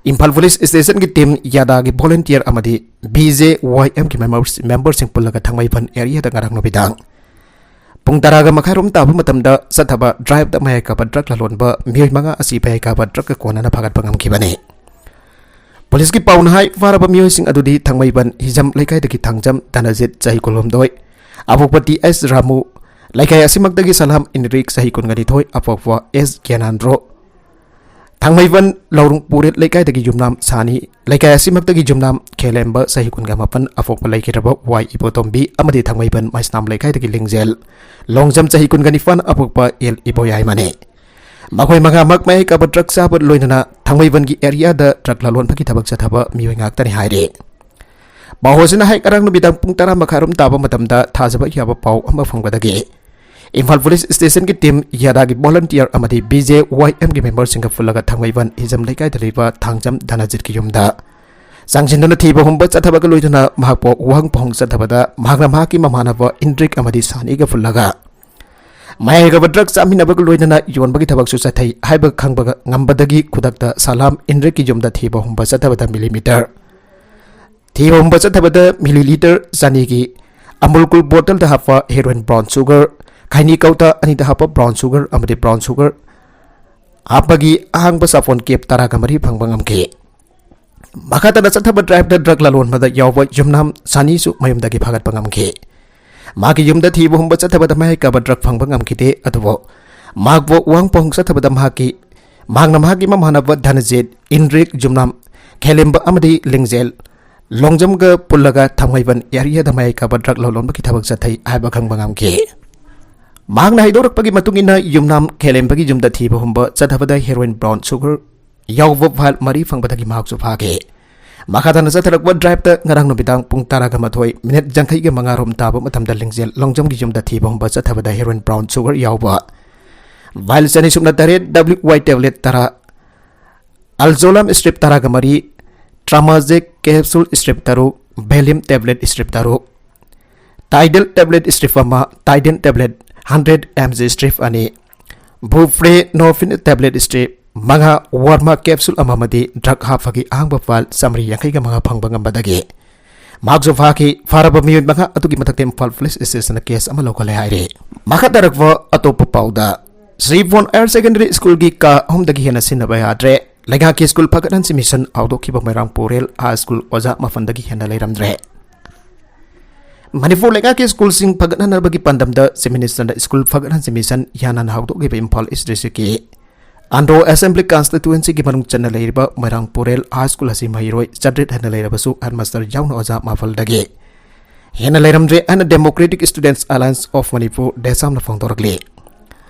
ꯏꯝꯐꯥꯜ Police Stationꯒꯤ team, ꯌꯥꯗꯥꯒꯤ volunteer ꯑꯃꯗꯤ BJYMꯒꯤ members, memberꯁꯤꯡ ꯄꯨꯜꯂꯒ ꯊꯥꯡꯃꯩꯕꯟ areaꯗ ꯉꯔꯥꯡ ꯅꯨꯃꯤꯗꯥꯡ ꯄꯨꯡ ꯇꯔꯥꯒ ꯃꯈꯥꯏꯔꯣꯝ ꯇꯥꯕ ꯃꯇꯝꯗ ꯆꯠꯊꯕ driveꯇ ꯃꯌꯥꯏ ꯀꯥꯕ drug ꯂꯂꯣꯟꯕ ꯃꯤꯑꯣꯏ ꯃꯉꯥ ꯑꯁꯤ ꯃꯌꯥꯏ ꯀꯥꯕ drugꯀ ꯀꯣꯟꯅꯅ ꯐꯥꯒꯠꯄ ꯉꯝꯈꯤꯕꯅꯤ꯫ Policeꯀꯤ ꯄꯥꯎꯅ ꯍꯥꯏ, ꯐꯥꯔꯕ ꯃꯤꯑꯣꯏꯁꯤꯡ ꯑꯗꯨꯗꯤ ꯊꯥꯡꯃꯩꯕꯟ ꯍꯤꯖꯝ ꯂꯩꯀꯥꯏꯗꯒꯤ ꯊꯥꯡꯖꯝ ꯙꯅꯖꯤꯠ, ꯆꯍꯤ ꯀꯨꯟꯍꯨꯝꯗꯣꯏ, ꯑꯄꯣꯛꯄ ꯇꯤ ꯑꯦꯁ ꯔꯥꯃꯨ, ꯂꯩꯀꯥꯏ ꯑꯁꯤꯃꯛꯇꯒꯤ ꯁꯂꯥꯝ ꯏꯟꯗ꯭ꯔꯤꯛ, ꯆꯍꯤ ꯀꯨꯟꯒ ꯅꯤꯊꯣꯏ, ꯑꯄꯣꯛꯄ ꯑꯦꯁ ꯒ꯭ꯌꯥꯅꯥꯟꯗ꯭ꯔꯣ, ꯊꯥꯡꯃꯩꯕꯟ ꯂꯧꯔꯨꯡ ꯄꯨꯔꯦꯠ ꯂꯩꯀꯥꯏꯗꯒꯤ ꯌꯨꯝꯅꯥꯝ ꯁꯥꯅꯤ, ꯂꯩꯀꯥꯏ ꯑꯁꯤꯃꯛꯇꯒꯤ ꯌꯨꯝꯅꯥꯝ ꯈꯦꯂꯦꯝꯕ, ꯆꯍꯤ ꯀꯨꯟꯒ ꯃꯥꯄꯟ, ꯑꯄꯣꯛꯄ ꯂꯩꯈꯤꯗ꯭ꯔꯕ ꯋꯥꯏ ꯏꯕꯣꯇꯣꯝꯕꯤ ꯑꯃꯗꯤ ꯊꯥꯡꯃꯩꯕꯟ ꯃꯩꯁꯅꯥꯝ ꯂꯩꯀꯥꯏꯗꯒꯤ ꯂꯤꯡꯖꯦꯜ ꯂꯣꯡꯖꯝ, ꯆꯍꯤ ꯀꯨꯟꯒ ꯅꯤꯄꯥꯟ, ꯑꯄꯣꯛꯄ ꯑꯦꯜ ꯏꯕꯣꯌꯥꯏꯃꯅꯤ꯫ ꯃꯈꯣꯏ ꯃꯉꯥꯃꯛ ꯃꯌꯥꯏ ꯀꯥꯕ drug ꯆꯥꯕ ꯂꯣꯏꯅꯅ ꯊꯥꯡꯃꯩꯕꯟꯒꯤ areaꯗ drug ꯂꯂꯣꯟꯕꯒꯤ ꯊꯕꯛ ꯆꯠꯊꯕ ꯃꯤꯑꯣꯏ ꯉꯥꯛꯇꯅꯤ ꯍꯥꯏꯔꯤ꯫ ꯄꯥꯎ ꯑꯁꯤꯅ ꯍꯦꯛ ꯉꯔꯥꯡ ꯅꯨꯃꯤꯗꯥꯡ ꯄꯨꯡ ꯇꯔꯥ ꯃꯈꯥꯏ ꯑꯗꯨꯝ ꯇꯥꯕ ꯃꯇꯝꯗ ꯊꯥꯖꯕ ꯌꯥꯕ ꯄꯥꯎ ꯑꯃ ꯐꯪꯕꯗꯒꯤ ꯏꯝꯐꯥꯜ ꯄꯨꯂꯤꯁ ꯁ꯭ꯇꯦꯁꯟꯒꯤ ꯇꯤꯝ, ꯌꯥꯗꯥꯒꯤ ꯚꯣꯂꯟꯇꯤꯌꯔ ꯑꯃꯗꯤ ꯕꯤ ꯖꯦ ꯋꯥꯏ ꯑꯦꯝꯒꯤ ꯃꯦꯝꯕꯔꯁꯤꯡꯒ ꯄꯨꯜꯂꯒ ꯊꯥꯡꯃꯩꯕꯟ ꯍꯤꯖꯝ ꯂꯩꯀꯥꯏꯗ ꯂꯩꯕ ꯊꯥꯡꯖꯝ ꯙꯅꯖꯤꯠꯀꯤ ꯌꯨꯝꯗ ꯆꯪꯁꯤꯟꯗꯨꯅ ꯊꯤꯕ ꯍꯨꯝꯕ ꯆꯠꯊꯕꯒ ꯂꯣꯏꯅꯅ ꯃꯍꯥꯛꯄꯨ ꯋꯥꯍꯪ ꯄꯥꯎꯍꯪ ꯆꯠꯊꯕꯗ ꯃꯍꯥꯛꯅ ꯃꯍꯥꯛꯀꯤ ꯃꯃꯥꯟꯅꯕ ꯏꯟꯗ꯭ꯔꯤꯛ ꯑꯃꯗꯤ ꯁꯥꯅꯤꯒ ꯄꯨꯜꯂꯒ ꯃꯌꯥꯏ ꯀꯥꯕ ꯗ꯭ꯔꯒ ꯆꯥꯃꯤꯟꯅꯕꯒ ꯂꯣꯏꯅꯅ ꯌꯣꯟꯕꯒꯤ ꯊꯕꯛꯁꯨ ꯆꯠꯊꯩ ꯍꯥꯏꯕ ꯈꯪꯕ ꯉꯝꯕꯗꯒꯤ ꯈꯨꯗꯛꯇ ꯁꯂꯥꯝ ꯏꯟꯗ꯭ꯔꯤꯛꯀꯤ ꯌꯨꯝꯗ ꯊꯤꯕ ꯍꯨꯝꯕ ꯆꯠꯊꯕꯗ ꯃꯤꯂꯤꯃꯤꯇꯔ ꯊꯤꯕ ꯍꯨꯝꯕ ꯆꯠꯊꯕꯗ ꯃꯤꯂꯤꯂꯤꯇꯔ ꯆꯅꯤꯒꯤ ꯑꯃꯨꯜ ꯀꯨꯜ ꯕꯣꯇꯜꯗ ꯍꯥꯞꯄ ꯍꯦꯔꯣꯏꯟ ꯕ꯭ꯔꯥꯎꯟ ꯁꯨꯒꯔ, ꯈꯩꯅꯤ ꯀꯧꯇꯥ ꯑꯅꯤꯗ ꯍꯥꯞꯄ ꯕ꯭ꯔꯥꯎꯟ ꯁꯨꯒꯔ ꯑꯃꯗꯤ ꯕ꯭ꯔꯥꯎꯟ ꯁꯨꯒꯔ ꯍꯥꯞꯄꯒꯤ ꯑꯍꯥꯡꯕ ꯁꯥꯄꯣꯟ ꯀꯦꯞ ꯇꯔꯥꯒ ꯃꯔꯤ ꯐꯪꯕ ꯉꯝꯈꯤ꯫ ꯃꯈꯥ ꯇꯥꯅ ꯆꯠꯊꯕ ꯗ꯭ꯔꯥꯏꯚꯇ ꯗ꯭ꯔꯒ ꯂꯂꯣꯟꯕꯗ ꯌꯥꯎꯕ ꯌꯨꯝꯅꯥꯝ ꯁꯥꯅꯤꯁꯨ ꯃꯌꯨꯝꯗꯒꯤ ꯐꯥꯒꯠꯄ ꯉꯝꯈꯤ꯫ ꯃꯥꯒꯤ ꯌꯨꯝꯗ ꯊꯤꯕ ꯍꯨꯝꯕ ꯆꯠꯊꯕꯗ ꯃꯍꯩ ꯀꯥꯕ ꯗ꯭ꯔꯒ ꯐꯪꯕ ꯉꯝꯈꯤꯗꯦ, ꯑꯗꯨꯕꯨ ꯃꯍꯥꯛꯄꯨ ꯋꯥꯍꯪ ꯄꯥꯎꯍꯪ ꯆꯠꯊꯕꯗ ꯃꯍꯥꯛꯀꯤ, ꯃꯍꯥꯛꯅ ꯃꯍꯥꯛꯀꯤ ꯃꯃꯥꯟꯅꯕ ꯙꯅꯖꯤꯠ, ꯏꯟꯗ꯭ꯔꯤꯛ, ꯌꯨꯝꯅꯥꯝ ꯈꯦꯂꯦꯝꯕ ꯑꯃꯗꯤ ꯂꯤꯡꯖꯦꯜ ꯂꯣꯡꯖꯝꯒ ꯄꯨꯜꯂꯒ ꯊꯥꯡꯃꯩꯕꯟ ꯑꯦꯔꯤꯌꯥꯗ ꯃꯌꯥꯏ ꯀꯥꯕ ꯗ꯭ꯔꯒ ꯂꯂꯣꯟꯕꯒꯤ ꯊꯕꯛ ꯆꯠꯊꯩ ꯍꯥꯏꯕ ꯈꯪꯕ ꯉꯝꯈꯤ꯫ ꯃꯍꯥꯛꯅ ꯍꯥꯏꯗꯣꯔꯛꯄꯒꯤ ꯃꯇꯨꯡ ꯏꯟꯅ ꯌꯨꯝꯅꯥꯝ ꯈꯦꯂꯦꯝꯕꯒꯤ ꯌꯨꯝꯗ ꯊꯤꯕ ꯍꯨꯝꯕ ꯆꯠꯊꯕꯗ ꯍꯦꯔꯣꯏꯟ ꯕ꯭ꯔꯥꯎꯟ ꯁꯨꯒꯔ ꯌꯥꯎꯕ ꯚꯥꯏꯜ ꯃꯔꯤ ꯐꯪꯕꯗꯒꯤ ꯃꯍꯥꯛꯁꯨ ꯐꯥꯈꯤ꯫ ꯃꯈꯥ ꯇꯥꯅ ꯆꯠꯊꯔꯛꯄ ꯗ꯭ꯔꯥꯏꯚꯇ ꯉꯔꯥꯡ ꯅꯨꯃꯤꯗꯥꯡ ꯄꯨꯡ ꯇꯔꯥꯒ ꯃꯥꯊꯣꯏ ꯃꯤꯅꯤꯠ ꯌꯥꯡꯈꯩꯒ ꯃꯉꯥ ꯔꯣꯝ ꯇꯥꯕ ꯃꯇꯝꯗ ꯂꯤꯡꯖꯦꯜ ꯂꯣꯡꯖꯝꯒꯤ ꯌꯨꯝꯗ ꯊꯤꯕ ꯍꯨꯝꯕ ꯆꯠꯊꯕꯗ ꯍꯦꯔꯣꯏꯟ ꯕ꯭ꯔꯥꯎꯟ ꯁꯨꯒꯔ ꯌꯥꯎꯕ ꯚꯥꯏꯜ ꯆꯅꯤ ꯁꯨꯞꯅ ꯇꯔꯦꯠ, ꯗꯕ꯭ꯂꯤꯎ ꯋꯥꯏ ꯇꯦꯕ꯭ꯂꯦꯠ ꯇꯔꯥ, ꯑꯜꯖꯣꯂꯥꯝ ꯁ꯭ꯇ꯭ꯔꯤꯞ ꯇꯔꯥꯒ ꯃꯔꯤ, ꯇ꯭ꯔꯥꯃꯥꯖꯦꯛ ꯀꯦꯞꯁꯨꯜ ꯁ꯭ꯇ꯭ꯔꯤꯞ ꯇꯔꯨꯛ, ꯚꯦꯂꯤꯝ ꯇꯦꯕ꯭ꯂꯦꯠ ꯁ꯭ꯇ꯭ꯔꯤꯞ ꯇꯔꯨꯛ, ꯇꯥꯏꯗꯦꯜ ꯇꯦꯕ꯭ꯂꯦꯠ ꯁ꯭ꯇ꯭ꯔꯤꯞ ꯑꯃ, Tydol tablet hundred M G strip ꯑꯅꯤ, ꯕꯨꯄ꯭ꯔꯦꯅꯣꯐꯤꯟ ꯇꯦꯕ꯭ꯂꯦꯠ ꯁ꯭ꯇ꯭ꯔꯤꯞ ꯃꯉꯥ, ꯋꯥꯔꯃꯥ ꯀꯦꯞꯁꯨꯜ ꯑꯃ ꯑꯃꯗꯤ ꯗ꯭ꯔꯒ ꯍꯥꯞꯄꯒꯤ ꯑꯍꯥꯡꯕ ꯐꯥꯏꯜ ꯆꯥꯃꯔꯤ ꯌꯥꯡꯈꯩꯒ ꯃꯉꯥ ꯐꯪꯕ ꯉꯝꯕꯗꯒꯤ ꯃꯍꯥꯛꯁꯨ ꯐꯥꯈꯤ꯫ ꯐꯥꯔꯕ ꯃꯤꯑꯣꯏ ꯃꯉꯥ ꯑꯗꯨꯒꯤ ꯃꯊꯛꯇ ꯏꯝꯐꯥꯜ ꯄꯨꯂꯤꯁ ꯁ꯭ꯇꯦꯁꯟꯅ ꯀꯦꯁ ꯑꯃ ꯂꯧꯈꯠꯂꯦ ꯍꯥꯏꯔꯤ꯫ ꯃꯈꯥ ꯇꯥꯔꯛꯄ ꯑꯇꯣꯞꯄ ꯄꯥꯎꯗ, ꯁ꯭ꯔꯤ ꯚꯣꯟ ꯍꯥꯌꯔ ꯁꯦꯀꯦꯟꯗꯔꯤ ꯁ꯭ꯀꯨꯜꯒꯤ ꯀꯥ ꯑꯍꯨꯝꯗꯒꯤ ꯍꯦꯟꯅ ꯁꯤꯖꯤꯟꯅꯕ ꯌꯥꯗ꯭ꯔꯦ꯫ ꯂꯩꯉꯥꯛꯀꯤ ꯁ꯭ꯀꯨꯜ ꯐꯒꯠꯍꯟꯁꯤ ꯃꯤꯁꯟ ꯍꯧꯗꯣꯛꯈꯤꯕ ꯃꯣꯏꯔꯥꯡ ꯄꯨꯔꯦꯜ ꯍꯥꯏ ꯁ꯭ꯀꯨꯜ ꯑꯣꯖꯥ ꯃꯥꯄꯟꯗꯒꯤ ꯍꯦꯟꯅ ꯂꯩꯔꯝꯗ꯭ꯔꯦ꯫ ꯃꯅꯤꯄꯨꯔ ꯂꯩꯉꯥꯛꯀꯤ ꯁ꯭ꯀꯨꯜꯁꯤꯡ ꯐꯒꯠꯍꯟꯅꯕꯒꯤ ꯄꯥꯟꯗꯝꯗ ꯆꯤꯐ ꯃꯤꯅꯤꯁꯇꯔꯅ ꯁ꯭ꯀꯨꯜ ꯐꯒꯠꯍꯟꯁꯤ ꯃꯤꯁꯟ ꯌꯥꯅꯅ ꯍꯧꯗꯣꯛꯂꯤꯕ ꯏꯝꯐꯥꯜ ꯏꯁ ꯗꯤꯁꯇ꯭ꯔꯤꯛꯀꯤ ꯑꯟꯗ꯭ꯔꯣ ꯑꯦꯁꯦꯝꯕ꯭ꯂꯤ ꯀꯟꯁꯇꯤꯇ꯭ꯋꯦꯟꯁꯤꯒꯤ ꯃꯅꯨꯡ ꯆꯟꯅ ꯂꯩꯔꯤꯕ ꯃꯣꯏꯔꯥꯡ ꯄꯨꯔꯦꯜ ꯍꯥꯏ ꯁ꯭ꯀꯨꯜ ꯑꯁꯤ ꯃꯍꯩꯔꯣꯏ ꯆꯥꯇ꯭ꯔꯦꯠ ꯍꯦꯟꯅ ꯂꯩꯔꯕꯁꯨ ꯍꯦꯗꯃꯥꯁꯇꯔ ꯌꯥꯎꯅ ꯑꯣꯖꯥ ꯃꯥꯄꯜꯗꯒꯤ ꯍꯦꯟꯅ ꯂꯩꯔꯝꯗ꯭ꯔꯦ ꯍꯥꯏꯅ ꯗꯦꯃꯣꯀ꯭ꯔꯦꯇꯤꯛ ꯁ꯭ꯇꯨꯗꯦꯟꯠꯁ ꯑꯦꯂꯥꯌꯟꯁ ꯑꯣꯐ ꯃꯅꯤꯄꯨꯔ, ꯗꯦꯁꯥꯝꯅ ꯐꯣꯡꯗꯣꯔꯛꯂꯤ꯫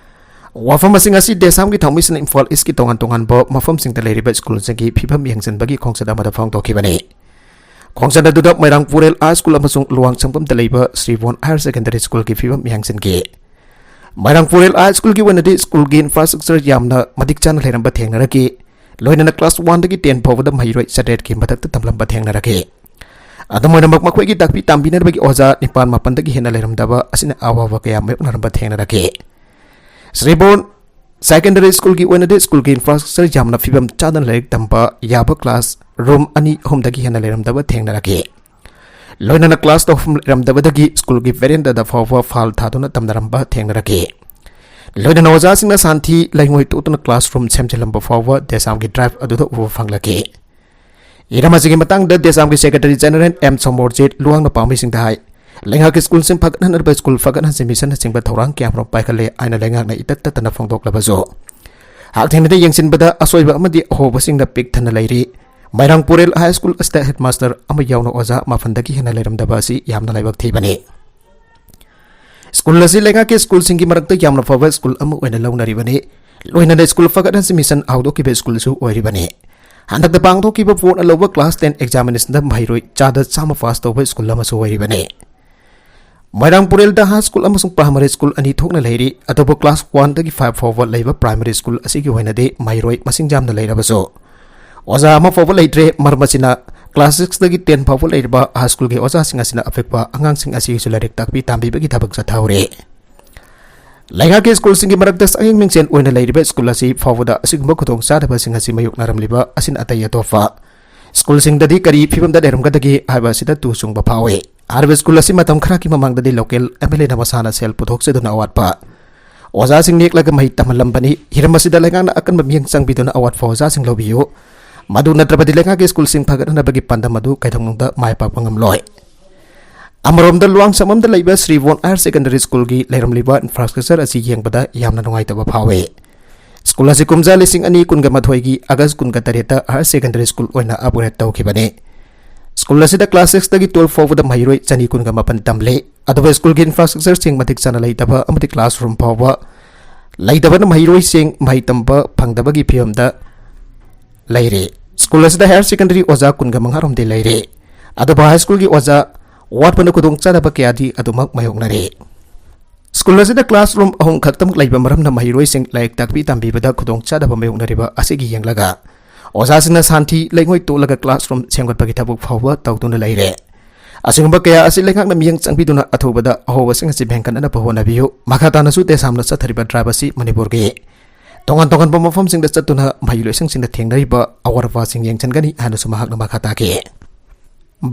ꯋꯥꯐꯝ ꯑꯁꯤꯡ ꯑꯁꯤ ꯗꯦꯁꯥꯝꯒꯤ ꯊꯧꯃꯤꯁꯤꯡꯅ ꯏꯝꯐꯥꯜ ꯏꯁꯀꯤ ꯇꯣꯉꯥꯟ ꯇꯣꯉꯥꯟꯕ ꯃꯐꯝꯁꯤꯡꯗ ꯂꯩꯔꯤꯕ ꯁ꯭ꯀꯨꯜꯁꯤꯡꯒꯤ ꯐꯤꯕꯝ ꯌꯦꯡꯁꯤꯟꯕꯒꯤ ꯈꯣꯡꯆꯠ ꯑꯃꯗ ꯐꯣꯡꯗꯣꯛꯈꯤꯕꯅꯤ꯫ ꯈꯣꯡꯆꯠ ꯑꯗꯨꯗ ꯃꯣꯏꯔꯥꯡ ꯄꯨꯔꯦꯜ ꯍꯥꯏ ꯁ꯭ꯀꯨꯜ ꯑꯃꯁꯨꯡ ꯂꯨꯋꯥꯡꯁꯪꯕꯝꯗ ꯂꯩꯕ ꯁ꯭ꯔꯤꯕꯣꯟ ꯍꯥꯌꯔ ꯁꯦꯀꯦꯟꯗꯔꯤ ꯁ꯭ꯀꯨꯜꯒꯤ ꯐꯤꯕꯝ ꯌꯦꯡꯁꯤꯟꯈꯤ꯫ ꯃꯣꯏꯔꯥꯡ ꯄꯨꯔꯦꯜ ꯍꯥꯏ ꯁ꯭ꯀꯨꯜꯒꯤ ꯑꯣꯏꯅꯗꯤ ꯁ꯭ꯀꯨꯜꯒꯤ ꯏꯟꯐ꯭ꯔꯥꯁ꯭ꯇ꯭ꯔꯛꯆꯔ ꯌꯥꯝꯅ ꯃꯇꯤꯛ ꯆꯥꯅ ꯂꯩꯔꯝꯕ ꯊꯦꯡꯅꯔꯛꯈꯤ꯫ ꯂꯣꯏꯅꯅ ꯀ꯭ꯂꯥꯁ ꯋꯥꯟꯗꯒꯤ ꯇꯦꯟ ꯐꯥꯎꯕꯗ ꯃꯍꯩꯔꯣꯏ ꯆꯥꯇ꯭ꯔꯦꯠꯀꯤ ꯃꯊꯛꯇ ꯇꯝꯂꯝꯕ ꯊꯦꯡꯅꯔꯛꯈꯤ꯫ ꯑꯗꯨꯝ ꯑꯣꯏꯅꯃꯛ, ꯃꯈꯣꯏꯒꯤ ꯇꯥꯛꯄꯤ ꯇꯝꯕꯤꯅꯕꯒꯤ ꯑꯣꯖꯥ ꯅꯤꯄꯥꯟ ꯃꯥꯄꯟꯗꯒꯤ ꯍꯦꯟꯅ ꯂꯩꯔꯝꯗꯕ ꯑꯁꯤꯅ ꯑꯋꯥꯕ ꯀꯌꯥ ꯃꯥꯌꯣꯛꯅꯔꯝꯕ ꯊꯦꯡꯅꯔꯛꯈꯤ꯫ ꯁ꯭ꯔꯤꯕꯣꯟ ꯁꯦꯀꯦꯟꯗꯔꯤ ꯁ꯭ꯀꯨꯜꯒꯤ ꯑꯣꯏꯅꯗꯤ ꯁ꯭ꯀꯨꯜꯒꯤ ꯏꯟꯐ꯭ꯔꯥꯁ꯭ꯇ꯭ꯔꯛꯆꯔ ꯌꯥꯝꯅ ꯐꯤꯕꯝ ꯆꯥꯗꯅ ꯂꯥꯏꯔꯤꯛ ꯇꯝꯕ ꯌꯥꯕ ꯀ꯭ꯂꯥꯁ ꯔꯨꯝ ꯑꯅꯤ ꯑꯍꯨꯝꯗꯒꯤ ꯍꯦꯟꯅ ꯂꯩꯔꯝꯗꯕ ꯊꯦꯡꯅꯔꯛꯈꯤ꯫ ꯂꯣꯏꯅꯅ ꯀ꯭ꯂꯥꯁ ꯇꯧꯐꯝ ꯂꯩꯔꯝꯗꯕꯗꯒꯤ ꯁ꯭ꯀꯨꯜꯒꯤ ꯕꯦꯔꯦꯟꯗꯥꯗ ꯐꯥꯎꯕ ꯐꯥꯜ ꯊꯥꯗꯨꯅ ꯇꯝꯅꯔꯝꯕ ꯊꯦꯡꯅꯔꯛꯈꯤ꯫ ꯂꯣꯏꯅꯅ ꯑꯣꯖꯥꯁꯤꯡꯅ ꯁꯥꯟꯊꯤ ꯂꯩꯉꯣꯏ ꯇꯣꯛꯇꯨꯅ ꯀ꯭ꯂꯥꯁ ꯔꯨꯝ ꯁꯦꯝꯖꯤꯜꯂꯝꯕ ꯐꯥꯎꯕ ꯗꯦꯁꯥꯝꯒꯤ ꯗ꯭ꯔꯥꯏꯚ ꯑꯗꯨꯗ ꯎꯕ ꯐꯪꯂꯛꯈꯤ꯫ ꯍꯤꯔꯝ ꯑꯁꯤꯒꯤ ꯃꯇꯥꯡꯗ ꯗꯦꯁꯥꯝꯒꯤ ꯁꯦꯀ꯭ꯔꯦꯇꯔꯤ ꯖꯦꯅꯔꯦꯜ ꯑꯦꯝ ꯁꯣꯃꯣꯔꯖꯤꯠ ꯂꯨꯋꯥꯡꯅ ꯄꯥꯝꯕꯤꯁꯤꯡꯗ ꯍꯥꯏ, ꯂꯩꯉꯥꯛꯀꯤ ꯁ꯭ꯀꯨꯜꯁꯤꯡ ꯐꯒꯠꯍꯟꯅꯕ ꯁ꯭ꯀꯨꯜ ꯐꯒꯠꯍꯟꯁꯤ ꯃꯤꯁꯟꯅꯆꯤꯡꯕ ꯊꯧꯔꯥꯡ ꯀꯌꯥꯃꯔꯨꯝ ꯄꯥꯏꯈꯠꯂꯦ ꯍꯥꯏꯅ ꯂꯩꯉꯥꯛꯅ ꯏꯇꯠ ꯇꯠꯇꯅ ꯐꯣꯡꯗꯣꯛꯂꯕꯁꯨ, ꯍꯛꯊꯦꯡꯅꯗ ꯌꯦꯡꯁꯤꯟꯕꯗ ꯑꯁꯣꯏꯕ ꯑꯃꯗꯤ ꯑꯍꯣꯕꯁꯤꯡꯅ ꯄꯤꯛ ꯊꯟꯅ ꯂꯩꯔꯤ꯫ ꯃꯣꯏꯔꯥꯡ ꯄꯨꯔꯦꯜ ꯍꯥꯏ ꯁ꯭ꯀꯨꯜ ꯑꯁꯤꯗ ꯍꯦꯗꯃꯥꯁꯇꯔ ꯑꯃ ꯌꯥꯎꯅ ꯑꯣꯖꯥ ꯃꯥꯄꯟꯗꯒꯤ ꯍꯦꯟꯅ ꯂꯩꯔꯝꯗꯕ ꯑꯁꯤ ꯌꯥꯝꯅ ꯂꯥꯏꯕꯛ ꯊꯤꯕꯅꯤ꯫ ꯁ꯭ꯀꯨꯜ ꯑꯁꯤ ꯂꯩꯉꯥꯛꯀꯤ ꯁ꯭ꯀꯨꯜꯁꯤꯡꯒꯤ ꯃꯔꯛꯇ ꯌꯥꯝꯅ ꯐꯕ ꯁ꯭ꯀꯨꯜ ꯑꯃ ꯑꯣꯏꯅ ꯂꯧꯅꯔꯤꯕꯅꯤ꯫ ꯂꯣꯏꯅꯅ ꯁ꯭ꯀꯨꯜ ꯐꯒꯠꯍꯟꯁꯤ ꯃꯤꯁꯟ ꯍꯧꯗꯣꯛꯈꯤꯕ ꯁ꯭ꯀꯨꯜꯁꯨ ꯑꯣꯏꯔꯤꯕꯅꯤ꯫ ꯍꯟꯗꯛꯇ ꯄꯥꯡꯊꯣꯛꯈꯤꯕ ꯕꯣꯔꯗꯅ ꯂꯧꯕ ꯀ꯭ꯂꯥꯁ ꯇꯦꯟ ꯑꯦꯛꯖꯥꯃꯤꯅꯦꯁꯟꯗ ꯃꯍꯩꯔꯣꯏ ꯆꯥꯗ ꯆꯥꯝꯃ ꯄꯥꯁ ꯇꯧꯕ ꯁ꯭ꯀꯨꯜ ꯑꯃꯁꯨ ꯑꯣꯏꯔꯤꯕꯅꯤ꯫ ꯃꯣꯏꯔꯥꯡ ꯄꯨꯔꯦꯜꯗ ꯍꯥꯏ ꯁ꯭ꯀꯨꯜ ꯑꯃꯁꯨꯡ ꯄ꯭ꯔꯥꯏꯃꯥꯔꯤ ꯁ꯭ꯀꯨꯜ ꯑꯅꯤ ꯊꯣꯛꯅ ꯂꯩꯔꯤ, ꯑꯗꯨꯕꯨ ꯀ꯭ꯂꯥꯁ ꯋꯥꯟꯗꯒꯤ ꯐꯥꯏꯚ ꯐꯥꯎꯕ ꯂꯩꯕ ꯄ꯭ꯔꯥꯏꯃꯥꯔꯤ ꯁ꯭ꯀꯨꯜ ꯑꯁꯤꯒꯤ ꯑꯣꯏꯅꯗꯤ ꯃꯍꯩꯔꯣꯏ ꯃꯁꯤꯡ ꯌꯥꯝꯅ ꯂꯩꯔꯕꯁꯨ ꯑꯣꯖꯥ ꯑꯃ ꯐꯥꯎꯕ ꯂꯩꯇ꯭ꯔꯦ꯫ ꯃꯔꯝ ꯑꯁꯤꯅ ꯀ꯭ꯂꯥꯁ ꯁꯤꯛꯁꯇꯒꯤ ꯇꯦꯟ ꯐꯥꯎꯕ ꯂꯩꯔꯤꯕ ꯍꯥꯏ ꯁ꯭ꯀꯨꯜꯒꯤ ꯑꯣꯖꯥꯁꯤꯡ ꯑꯁꯤꯅ ꯑꯄꯤꯛꯄ ꯑꯉꯥꯡꯁꯤꯡ ꯑꯁꯤꯒꯤꯁꯨ ꯂꯥꯏꯔꯤꯛ ꯇꯥꯛꯄꯤ ꯇꯝꯕꯤꯕꯒꯤ ꯊꯕꯛ ꯆꯠꯊꯍꯧꯔꯤ꯫ ꯂꯩꯉꯥꯛꯀꯤ ꯁ꯭ꯀꯨꯜꯁꯤꯡꯒꯤ ꯃꯔꯛꯇ ꯆꯥꯛꯌꯦꯡ ꯃꯤꯡꯆꯦꯜ ꯑꯣꯏꯅ ꯂꯩꯔꯤꯕ ꯁ꯭ꯀꯨꯜ ꯑꯁꯤ ꯐꯥꯎꯕꯗ ꯑꯁꯤꯒꯨꯝꯕ ꯈꯨꯗꯣꯡꯆꯥꯗꯕꯁꯤꯡ ꯑꯁꯤ ꯃꯥꯌꯣꯛꯅꯔꯝꯂꯤꯕ ꯑꯁꯤꯅ ꯑꯇꯩ ꯑꯇꯣꯞꯄ ꯁ꯭ꯀꯨꯜꯁꯤꯡꯗꯗꯤ ꯀꯔꯤ ꯐꯤꯕꯝꯗ ꯂꯩꯔꯝꯒꯗꯒꯦ ꯍꯥꯏꯕ ꯑꯁꯤꯗ ꯇꯨ ꯆꯨꯡꯕ ꯐꯥꯎꯏ꯫ ꯍꯥꯏꯔꯤꯕ ꯁ꯭ꯀꯨꯜ ꯑꯁꯤ ꯃꯇꯝ ꯈꯔꯒꯤ ꯃꯃꯥꯡꯗꯗꯤ ꯂꯣꯀꯦꯜ ꯑꯦꯝ ꯑꯦꯜ ꯑꯦꯅ ꯃꯁꯥꯅ ꯁꯦꯜ ꯄꯨꯊꯣꯛꯆꯗꯨꯅ ꯑꯋꯥꯠꯄ ꯑꯣꯖꯥꯁꯤꯡ ꯅꯦꯛꯂꯒ ꯃꯍꯩ ꯇꯝꯍꯜꯂꯝꯕꯅꯤ꯫ ꯍꯤꯔꯝ ꯑꯁꯤꯗ ꯂꯩꯉꯥꯛꯅ ꯑꯀꯟꯕ ꯃꯤꯠꯌꯦꯡ ꯆꯪꯕꯤꯗꯨꯅ ꯑꯋꯥꯠꯄ ꯑꯣꯖꯥꯁꯤꯡ ꯂꯧꯕꯤꯌꯨ꯫ ꯃꯗꯨ ꯅꯠꯇ꯭ꯔꯕꯗꯤ ꯂꯩꯉꯥꯛꯀꯤ ꯁ꯭ꯀꯨꯜꯁꯤꯡ ꯐꯒꯠꯍꯟꯅꯕꯒꯤ ꯄꯥꯟꯗꯝ ꯑꯗꯨ ꯀꯩꯗꯧꯅꯨꯡꯗ ꯃꯥꯏ ꯄꯥꯛꯄ ꯉꯝꯂꯣꯏ꯫ ꯑꯃꯔꯣꯝꯗ, ꯂꯨꯋꯥꯡꯁꯪꯕꯝꯗ ꯂꯩꯕ ꯁ꯭ꯔꯤꯕꯣꯟ ꯍꯥꯌꯔ ꯁꯦꯀꯦꯟꯗꯔꯤ ꯁ꯭ꯀꯨꯜꯒꯤ ꯂꯩꯔꯝꯂꯤꯕ ꯏꯟꯐ꯭ꯔꯥꯁ꯭ꯇ꯭ꯔꯛꯆꯔ ꯑꯁꯤ ꯌꯦꯡꯕꯗ ꯌꯥꯝꯅ ꯅꯨꯡꯉꯥꯏꯇꯕ ꯐꯥꯎꯏ꯫ ꯁ꯭ꯀꯨꯜ ꯑꯁꯤ ꯀꯨꯝꯖꯥ ꯂꯤꯁꯤꯡ ꯑꯅꯤ ꯀꯨꯟꯒ ꯃꯥꯊꯣꯏꯒꯤ ꯑꯥꯒꯁ ꯀꯨꯟꯒ ꯇꯔꯦꯠꯇ ꯍꯥꯌꯔ ꯁꯦꯀꯦꯟꯗꯔꯤ ꯁ꯭ꯀꯨꯜ ꯑꯣꯏꯅ ꯑꯞꯒ꯭ꯔꯦꯗ ꯇꯧꯈꯤꯕꯅꯤ꯫ ꯁ꯭ꯀꯨꯜ ꯑꯁꯤꯗ ꯀ꯭ꯂꯥꯁ ꯁꯤꯛꯁꯇꯒꯤ ꯇꯨꯋꯦꯜꯐ ꯐꯥꯎꯕꯗ ꯃꯍꯩꯔꯣꯏ ꯆꯅꯤ ꯀꯨꯟꯒ ꯃꯥꯄꯟ ꯇꯝꯂꯤ꯫ ꯑꯗꯨꯕꯨ ꯁ꯭ꯀꯨꯜꯒꯤ ꯏꯟꯐ꯭ꯔꯥꯁ꯭ꯇ꯭ꯔꯛꯆꯔꯁꯤꯡ ꯃꯇꯤꯛ ꯆꯥꯅ ꯂꯩꯇꯕ ꯑꯃꯗꯤ ꯀ꯭ꯂꯥꯁꯔꯨꯝ ꯐꯥꯎꯕ ꯂꯩꯇꯕꯅ ꯃꯍꯩꯔꯣꯏꯁꯤꯡ ꯃꯍꯩ ꯇꯝꯕ ꯐꯪꯗꯕꯒꯤ ꯐꯤꯕꯝꯗ ꯂꯩꯔꯦ꯫ ꯁ꯭ꯀꯨꯜ ꯑꯁꯤꯗ ꯍꯥꯌꯔ ꯁꯦꯀꯦꯟꯗꯔꯤ ꯑꯣꯖꯥ ꯀꯨꯟꯒ ꯃꯉꯥ ꯔꯣꯝꯗꯤ ꯂꯩꯔꯦ꯫ ꯑꯗꯨꯕꯨ ꯍꯥꯏ ꯁ꯭ꯀꯨꯜꯒꯤ ꯑꯣꯖꯥ ꯋꯥꯠꯄꯅ ꯈꯨꯗꯣꯡꯆꯥꯗꯕ ꯀꯌꯥꯗꯤ ꯑꯗꯨꯃꯛ ꯃꯥꯌꯣꯛꯅꯔꯤ꯫ ꯁ꯭ꯀꯨꯜ ꯑꯁꯤꯗ ꯀ꯭ꯂꯥꯁꯔꯨꯝ ꯑꯍꯨꯝ ꯈꯛꯇꯃꯛ ꯂꯩꯕ ꯃꯔꯝꯅ ꯃꯍꯩꯔꯣꯏꯁꯤꯡ ꯂꯥꯏꯔꯤꯛ ꯇꯥꯛꯄꯤ ꯇꯝꯕꯤꯕꯗ ꯈꯨꯗꯣꯡꯆꯥꯗꯕ ꯃꯥꯌꯣꯛꯅꯔꯤꯕ ꯑꯁꯤꯒꯤ ꯌꯦꯡꯂꯒ ꯑꯣꯖꯥꯁꯤꯡꯅ ꯁꯥꯟꯇꯤ ꯂꯩꯉꯣꯏ ꯇꯣꯛꯂꯒ ꯀ꯭ꯂꯥꯁꯔꯨꯝ ꯁꯦꯝꯒꯠꯄꯒꯤ ꯊꯕꯛ ꯐꯥꯎꯕ ꯇꯧꯗꯨꯅ ꯂꯩꯔꯦ꯫ ꯑꯁꯤꯒꯨꯝꯕ ꯀꯌꯥ ꯑꯁꯤ ꯂꯩꯉꯥꯛꯅ ꯃꯤꯠꯌꯦꯡ ꯆꯪꯕꯤꯗꯨꯅ ꯑꯊꯨꯕꯗ ꯑꯍꯣꯕꯁꯤꯡ ꯑꯁꯤ ꯃꯦꯟꯈꯠꯅꯅꯕ ꯍꯣꯠꯅꯕꯤꯌꯨ꯫ ꯃꯈꯥ ꯇꯥꯅꯁꯨ ꯇꯦꯁꯥꯝꯅ ꯆꯠꯊꯔꯤꯕ ꯗ꯭ꯔꯥꯏꯚ ꯑꯁꯤ ꯃꯅꯤꯄꯨꯔꯒꯤ ꯇꯣꯉꯥꯟ ꯇꯣꯉꯥꯟꯕ ꯃꯐꯝꯁꯤꯡꯗ ꯆꯠꯇꯨꯅ ꯃꯍꯩꯔꯣꯏꯁꯤꯡꯁꯤꯡꯗ ꯊꯦꯡꯅꯔꯤꯕ ꯑꯋꯥꯠ ꯑꯄꯥꯁꯤꯡ ꯌꯦꯡꯁꯤꯟꯒꯅꯤ ꯍꯥꯏꯅꯁꯨ ꯃꯍꯥꯛꯅ ꯃꯈꯥ ꯇꯥꯈꯤ꯫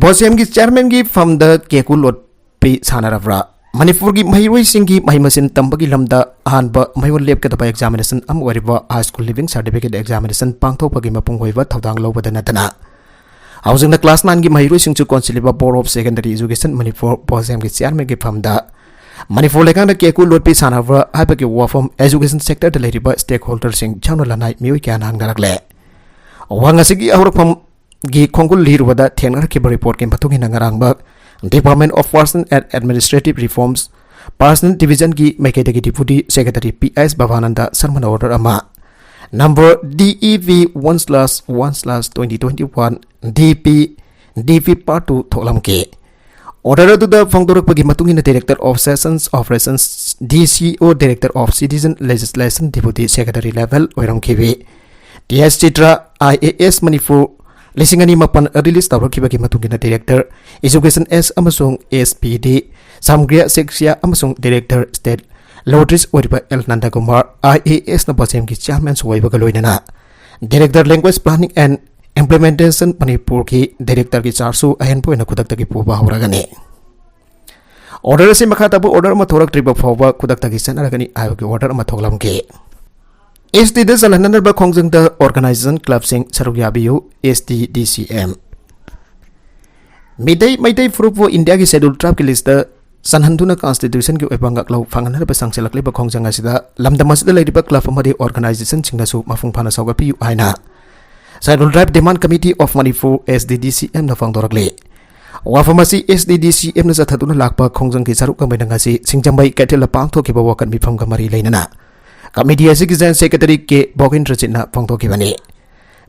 ꯕꯣꯁꯦꯝꯒꯤ ꯆꯤꯌꯥꯔꯃꯦꯟꯒꯤ ꯐꯝꯗ ꯀꯦꯀꯨ ꯂꯣꯠꯄꯤ ꯁꯥꯟꯅꯔꯕ꯭ꯔꯥ? ꯃꯅꯤꯄꯨꯔꯒꯤ ꯃꯍꯩꯔꯣꯏꯁꯤꯡꯒꯤ ꯃꯍꯩ ꯃꯁꯤꯡ ꯇꯝꯕꯒꯤ ꯂꯝꯗ ꯑꯍꯥꯟꯕ ꯃꯌꯣꯜ ꯂꯦꯞꯀꯗꯕ ꯑꯦꯛꯖꯥꯃꯤꯅꯦꯁꯟ ꯑꯃ ꯑꯣꯏꯔꯤꯕ high school leaving certificate examination ꯄꯥꯡꯊꯣꯛꯄꯒꯤ ꯃꯄꯨꯡ ꯑꯣꯏꯕ ꯊꯧꯗꯥꯡ ꯂꯧꯕꯗ ꯅꯠꯇꯅ ꯍꯧꯖꯤꯛꯅ ꯀ꯭ꯂꯥꯁ ꯅꯥꯏꯟꯒꯤ ꯃꯍꯩꯔꯣꯏꯁꯤꯡꯁꯨ ꯀꯣꯟꯁꯤꯜꯂꯤꯕ board of secondary education Manipur ꯕꯣꯁꯦꯝꯒꯤ ꯆꯤꯌꯥꯔꯃꯦꯟꯒꯤ ꯐꯝꯗ ꯃꯅꯤꯄꯨꯔ ꯂꯩꯉꯥꯛꯅ ꯀꯦꯀꯨ ꯂꯣꯠꯄꯤ ꯁꯥꯟꯅꯕ꯭ꯔꯥ ꯍꯥꯏꯕꯒꯤ ꯋꯥꯐꯝ ꯑꯦꯖꯨꯀꯦꯁꯟ ꯁꯦꯛꯇꯔꯗ ꯂꯩꯔꯤꯕ ꯁ꯭ꯇꯦꯛ ꯍꯣꯜꯗꯔꯁꯤꯡ ꯌꯥꯎꯅ ꯂꯅꯥꯏ ꯃꯤꯑꯣꯏ ꯀꯌꯥꯅ ꯍꯪꯅꯔꯛꯂꯦ꯫ ꯋꯥꯍꯪ ꯑꯁꯤꯒꯤ ꯍꯧꯔꯛꯐꯝꯒꯤ ꯈꯣꯡꯒꯨꯜ ꯂꯤꯔꯨꯕꯗ ꯊꯦꯡꯅꯔꯛꯈꯤꯕ ꯔꯤꯄꯣꯔꯠꯀꯤ ꯃꯇꯨꯡ ꯏꯟꯅ ꯉꯔꯥꯡꯃꯛ Department of Personnel and Administrative Reforms Personnel Division ꯒꯤ ꯃꯥꯏꯀꯩꯗꯒꯤ Deputy Secretary P S ꯚꯕꯥꯅꯟꯗ ꯁꯔꯃꯅ order ꯑꯃ number D E V one slash one slash twenty twenty one D P D P part two ꯊꯣꯛꯂꯝꯈꯤ꯫ Order ꯑꯗꯨꯗ ꯐꯣꯡꯗꯣꯔꯛꯄꯒꯤ ꯃꯇꯨꯡ ꯏꯟꯅ Director of Sessions Operations D C O Director of Citizen Legislation Deputy Secretary level ꯑꯣꯏꯔꯝꯈꯤꯕꯤ T S Chitra I A S Manipur ꯂꯤꯁꯤꯡ ꯑꯅꯤ ꯃꯥꯄꯟ release ꯇꯧꯔꯛꯈꯤꯕꯒꯤ ꯃꯇꯨꯡ ꯏꯟꯅ Director Education S ꯑꯃꯁꯨꯡ S P D ꯁꯝꯒ꯭ꯔꯤꯌꯥ ꯁꯤꯛꯁꯤꯌꯥ ꯑꯃꯁꯨꯡ Director State Lotteries ꯑꯣꯏꯔꯤꯕ ꯑꯦꯜ ꯅꯟꯗꯀꯨꯃꯥꯔ ꯑꯥꯏ ꯑꯦ ꯑꯦꯁꯅ ꯕꯣꯁꯦꯝꯒꯤ ꯆꯤꯌꯥꯔꯃꯦꯟꯁꯨ ꯑꯣꯏꯕꯒ ꯂꯣꯏꯅꯅ Director Language Planning and Implementation ꯃꯅꯤꯄꯨꯔꯒꯤ Director ꯒꯤ charge ꯁꯨ ꯑꯍꯦꯟꯕ ꯑꯣꯏꯅ ꯈꯨꯗꯛꯇꯒꯤ ꯄꯨꯕ ꯍꯧꯔꯒꯅꯤ꯫ Order ꯑꯁꯤ ꯃꯈꯥ ꯇꯥꯕ order ꯑꯃ ꯊꯣꯛꯂꯛꯇ꯭ꯔꯤꯕ ꯐꯥꯎꯕ ꯈꯨꯗꯛꯇꯒꯤ ꯆꯠꯅꯔꯒꯅꯤ ꯍꯥꯏꯕꯒꯤ order ꯑꯃ ꯊꯣꯛꯂꯝꯈꯤ꯫ ꯑꯦꯁ ꯇꯤꯗ ꯆꯜꯍꯟꯅꯅꯕ ꯈꯣꯡꯖꯪꯗ organization club ꯁꯤꯡ ꯁꯔꯨꯛ ꯌꯥꯕꯤꯌꯨ, ꯑꯦꯁ ꯇꯤ ꯗꯤ ꯁꯤ ꯑꯦꯝ꯫ ꯃꯤꯇꯩ ꯃꯩꯇꯩ ꯐꯨꯔꯨꯞꯄꯨ ꯏꯟꯗꯤꯌꯥꯒꯤ Scheduled Tribe ꯀꯤ list ꯇ ꯆꯜꯍꯟꯗꯨꯅ constitution ꯒꯤ ꯑꯣꯏꯕ ꯉꯥꯛꯂꯧ ꯐꯪꯍꯟꯅꯕ ꯆꯪꯁꯤꯜꯂꯛꯂꯤꯕ ꯈꯣꯡꯖꯪ ꯑꯁꯤꯗ ꯂꯝꯗꯝ ꯑꯁꯤꯗ ꯂꯩꯔꯤꯕ club ꯑꯃꯗꯤ organization ꯁꯤꯡꯅꯁꯨ ꯃꯄꯨꯡ ꯐꯥꯅ ꯁꯧꯒꯠꯄꯤꯌꯨ ꯍꯥꯏꯅ Scheduled Tribe Demand Committee of Manipur, S T D C M ꯅ ꯐꯣꯡꯗꯣꯔꯛꯂꯤ꯫ ꯋꯥꯐꯝ ꯑꯁꯤ S T D C M ꯅ ꯆꯠꯊꯗꯨꯅ ꯂꯥꯛꯄ ꯈꯣꯡꯖꯪꯒꯤ ꯁꯔꯨꯛ ꯑꯃ ꯑꯣꯏꯅ ꯉꯁꯤ ꯁꯤꯡꯖꯃꯩ ꯀꯩꯊꯦꯜꯗ ꯄꯥꯡꯊꯣꯛꯈꯤꯕ ꯋꯥꯀꯠ ꯃꯤꯐꯝꯒ ꯃꯔꯤ ꯂꯩꯅꯅ committee ꯑꯁꯤꯒꯤ General Secretary ꯀꯦ ꯚꯣꯒꯦꯟꯗ꯭ꯔꯖꯤꯠꯅ ꯐꯣꯡꯗꯣꯛꯈꯤꯕꯅꯤ꯫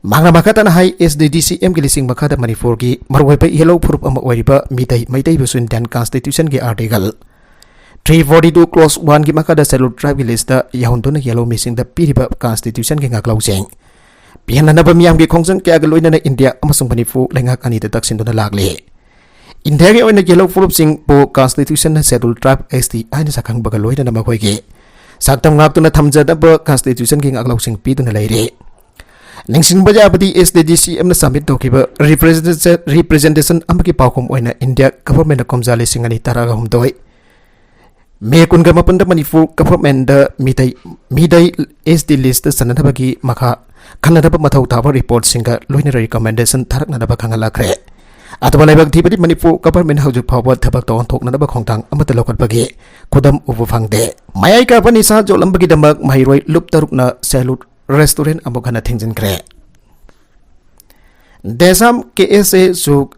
ꯃꯍꯥꯛꯅ ꯃꯈꯥ ꯇꯥꯅ ꯍꯥꯏ, ꯑꯦꯁ ꯗꯤ ꯗꯤ ꯁꯤ ꯑꯦꯝꯒꯤ ꯂꯤꯁꯤꯡ ꯃꯈꯥꯗ ꯃꯅꯤꯄꯨꯔꯒꯤ ꯃꯔꯨꯑꯣꯏꯕ ꯏꯍꯦꯂꯧ ꯐꯨꯔꯨꯞ ꯑꯃ ꯑꯣꯏꯔꯤꯕ ꯃꯤꯇꯩ ꯃꯩꯇꯩꯕꯨꯁꯨ ꯏꯟꯗꯤꯌꯟ ꯀꯟꯁꯇꯤꯇ꯭ꯌꯨꯁꯟꯒꯤ article three forty two clause ꯋꯥꯟꯒꯤ ꯃꯈꯥꯗ ꯁꯦꯗꯨꯜ ꯇ꯭ꯔꯥꯏꯕꯀꯤ ꯂꯤꯁꯇ ꯌꯥꯎꯍꯟꯗꯨꯅ ꯌꯦꯜꯍꯧ ꯃꯤꯁꯤꯡꯗ ꯄꯤꯔꯤꯕ ꯀꯟꯁꯇꯤꯇ꯭ꯌꯨꯁꯟꯒꯤ ꯉꯥꯛꯂꯧꯁꯤꯡ ꯄꯤꯍꯟꯅꯅꯕ ꯃꯤꯌꯥꯝꯒꯤ ꯈꯣꯡꯖꯪ ꯀꯌꯥꯒ ꯂꯣꯏꯅꯅ ꯏꯟꯗꯤꯌꯥ ꯑꯃꯁꯨꯡ ꯃꯅꯤꯄꯨꯔ ꯂꯩꯉꯥꯛ ꯑꯅꯤꯗ ꯇꯛꯁꯤꯟꯗꯨꯅ ꯂꯥꯛꯂꯤ꯫ ꯏꯟꯗꯤꯌꯥꯒꯤ ꯑꯣꯏꯅ ꯌꯦꯜꯍꯧ ꯐꯨꯔꯨꯞꯁꯤꯡꯕꯨ ꯀꯟꯁꯇꯤꯇ꯭ꯌꯨꯁꯟꯅ ꯁꯦꯗꯨꯜ ꯇ꯭ꯔꯥꯏꯕ, ꯑꯦꯁ ꯇꯤ ꯍꯥꯏꯅ ꯁꯛꯈꯪꯕꯒ ꯂꯣꯏꯅꯅ ꯃꯈꯣꯏꯒꯤ ꯁꯛꯇꯝ ꯉꯥꯛꯇꯨꯅ ꯊꯝꯖꯅꯕ ꯀꯟꯁꯇꯤꯇ꯭ꯌꯨꯁꯟꯒꯤ ꯉꯥꯛꯂꯧꯁꯤꯡ ꯄꯤꯗꯨꯅ ꯂꯩꯔꯤ꯫ ꯅꯤꯡꯁꯤꯡꯕ ꯌꯥꯕꯗꯤ, ꯑꯦꯁ ꯗꯤ ꯗꯤ ꯁꯤ ꯑꯦꯝꯅ ꯁꯕꯃꯤꯠ ꯇꯧꯈꯤꯕ ꯔꯤꯄ꯭ꯔꯦꯖꯦꯟꯇꯦꯁꯟ ꯑꯃꯒꯤ ꯄꯥꯎꯈꯨꯝ ꯑꯣꯏꯅ ꯏꯟꯗꯤꯌꯥ ꯒꯚꯔꯟꯃꯦꯟꯠꯅ ꯀꯨꯝꯖꯥ ꯂꯤꯁꯤꯡ ꯑꯅꯤ ꯇꯔꯥꯒ ꯍꯨꯝꯗꯣꯏ ꯃꯦ ꯀꯨꯟꯒ ꯃꯥꯄꯟꯗ ꯃꯅꯤꯄꯨꯔ ꯒꯚꯔꯟꯃꯦꯟꯠꯗ ꯃꯤꯇꯩ, ꯃꯤꯇꯩ ꯑꯦꯁ ꯇꯤ ꯂꯤꯁꯇ ꯆꯟꯅꯅꯕꯒꯤ ꯃꯈꯥ ꯈꯟꯅꯅꯕ ꯃꯊꯧ ꯇꯥꯕ ꯔꯤꯄꯣꯔꯠꯁꯤꯡꯒ ꯂꯣꯏꯅꯅ ꯔꯤꯀꯃꯦꯟꯗꯦꯁꯟ ꯊꯥꯔꯛꯅꯅꯕ ꯈꯪꯍꯜꯂꯛꯈ꯭ꯔꯦ꯫ ꯑꯇꯣꯞꯄ ꯂꯥꯏꯕꯛ ꯊꯤꯕꯗꯤ, ꯃꯅꯤꯄꯨꯔ ꯒꯚꯔꯟꯃꯦꯟꯠ ꯍꯧꯖꯤꯛ ꯐꯥꯎꯕ ꯊꯕꯛ ꯇꯧꯍꯟꯊꯣꯛꯅꯅꯕ ꯈꯣꯡꯊꯥꯡ ꯑꯃꯠꯇ ꯂꯧꯈꯠꯄꯒꯤ ꯈꯨꯗꯝ ꯎꯕ ꯐꯪꯗꯦ꯫ ꯃꯌꯥꯏ ꯀꯥꯕ ꯅꯤꯁꯥ ꯌꯣꯜꯂꯝꯕꯒꯤꯗꯃꯛ ꯃꯍꯩꯔꯣꯏ ꯂꯨꯞ ꯇꯔꯨꯛꯅ ꯁꯦꯂꯨꯠ ꯔꯦꯁꯇꯨꯔꯦꯟꯠ ꯑꯃꯨꯛ ꯍꯟꯅ ꯊꯤꯡꯖꯤꯟꯈ꯭ꯔꯦ꯫ ꯗꯦꯁꯥꯝ ꯀꯦ ꯑꯦꯁ ꯑꯦ ꯁꯨ,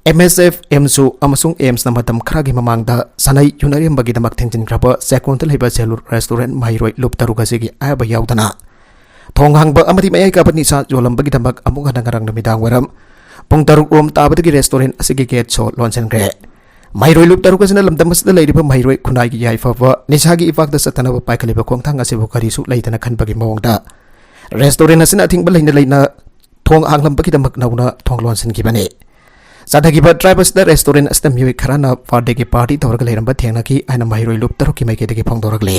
ꯑꯦꯝ ꯑꯦꯁ ꯑꯦꯐ ꯑꯦꯝ ꯁꯨ ꯑꯃꯁꯨꯡ ꯑꯦꯝꯁꯅ ꯃꯇꯝ ꯈꯔꯒꯤ ꯃꯃꯥꯡꯗ ꯁꯥꯟꯅꯩ ꯌꯨꯅꯔꯦꯝꯕꯒꯤꯗꯃꯛ ꯊꯤꯡꯖꯤꯟꯈ꯭ꯔꯕ ꯆꯦꯛꯀꯣꯟꯗ ꯂꯩꯕ ꯁꯦꯂꯨꯠ ꯔꯦꯁꯇꯨꯔꯦꯟꯠ ꯃꯍꯩꯔꯣꯏ ꯂꯨꯞ ꯇꯔꯨꯛ ꯑꯁꯤꯒꯤ ꯑꯌꯥꯕ ꯌꯥꯎꯗꯅ ꯊꯣꯡ ꯍꯥꯡꯕ ꯑꯃꯗꯤ ꯃꯌꯥꯏ ꯀꯥꯕ ꯅꯤꯁꯥ ꯌꯣꯜꯂꯝꯕꯒꯤꯗꯃꯛ ꯑꯃꯨꯛ ꯍꯟꯅ ꯉꯔꯥꯡ ꯅꯨꯃꯤꯗꯥꯡ ꯋꯥꯏꯔꯝ ꯄꯨꯡ ꯇꯔꯨꯛ ꯔꯣꯝ ꯇꯥꯕꯗꯒꯤ ꯔꯦꯁꯇꯨꯔꯦꯟꯠ ꯑꯁꯤꯒꯤ ꯒꯦꯠ ꯁꯣ ꯂꯣꯟꯁꯤꯟꯈ꯭ꯔꯦ꯫ ꯃꯍꯩꯔꯣꯏ ꯂꯨꯞ ꯇꯔꯨꯛ ꯑꯁꯤꯅ ꯂꯝꯗꯝ ꯑꯁꯤꯗ ꯂꯩꯔꯤꯕ ꯃꯍꯩꯔꯣꯏ ꯈꯨꯟꯅꯥꯏꯒꯤ ꯌꯥꯏꯐꯕ ꯅꯤꯁꯥꯒꯤ ꯏꯄꯥꯛꯇ ꯆꯠꯇꯅꯕ ꯄꯥꯏꯈꯠꯂꯤꯕ ꯈꯣꯡꯊꯥꯡ ꯑꯁꯤꯕꯨ ꯀꯔꯤꯁꯨ ꯂꯩꯇꯅ ꯈꯟꯕꯒꯤ ꯃꯑꯣꯡꯗ ꯔꯦꯁꯇꯨꯔꯦꯟꯠ ꯑꯁꯤꯅ ꯑꯊꯤꯡꯕ ꯂꯩꯅ ꯂꯩꯅ ꯊꯣꯡ ꯍꯥꯡꯂꯝꯕꯒꯤꯗꯃꯛ ꯅꯧꯅ ꯊꯣꯡ ꯂꯣꯟꯁꯤꯟꯈꯤꯕꯅꯤ꯫ ꯆꯠꯊꯈꯤꯕ ꯇ꯭ꯔꯥꯏꯞ ꯑꯁꯤꯗ ꯔꯦꯁꯇꯨꯔꯦꯟꯠ ꯑꯁꯤꯗ ꯃꯤꯑꯣꯏ ꯈꯔꯅ ꯕꯥꯔꯗꯦꯒꯤ ꯄꯥꯔꯇꯤ ꯇꯧꯔꯒ ꯂꯩꯔꯝꯕ ꯊꯦꯡꯅꯈꯤ ꯍꯥꯏꯅ ꯃꯍꯩꯔꯣꯏ ꯂꯨꯞ ꯇꯔꯨꯛꯀꯤ ꯃꯥꯏꯀꯩꯗꯒꯤ ꯐꯣꯡꯗꯣꯔꯛꯂꯤ꯫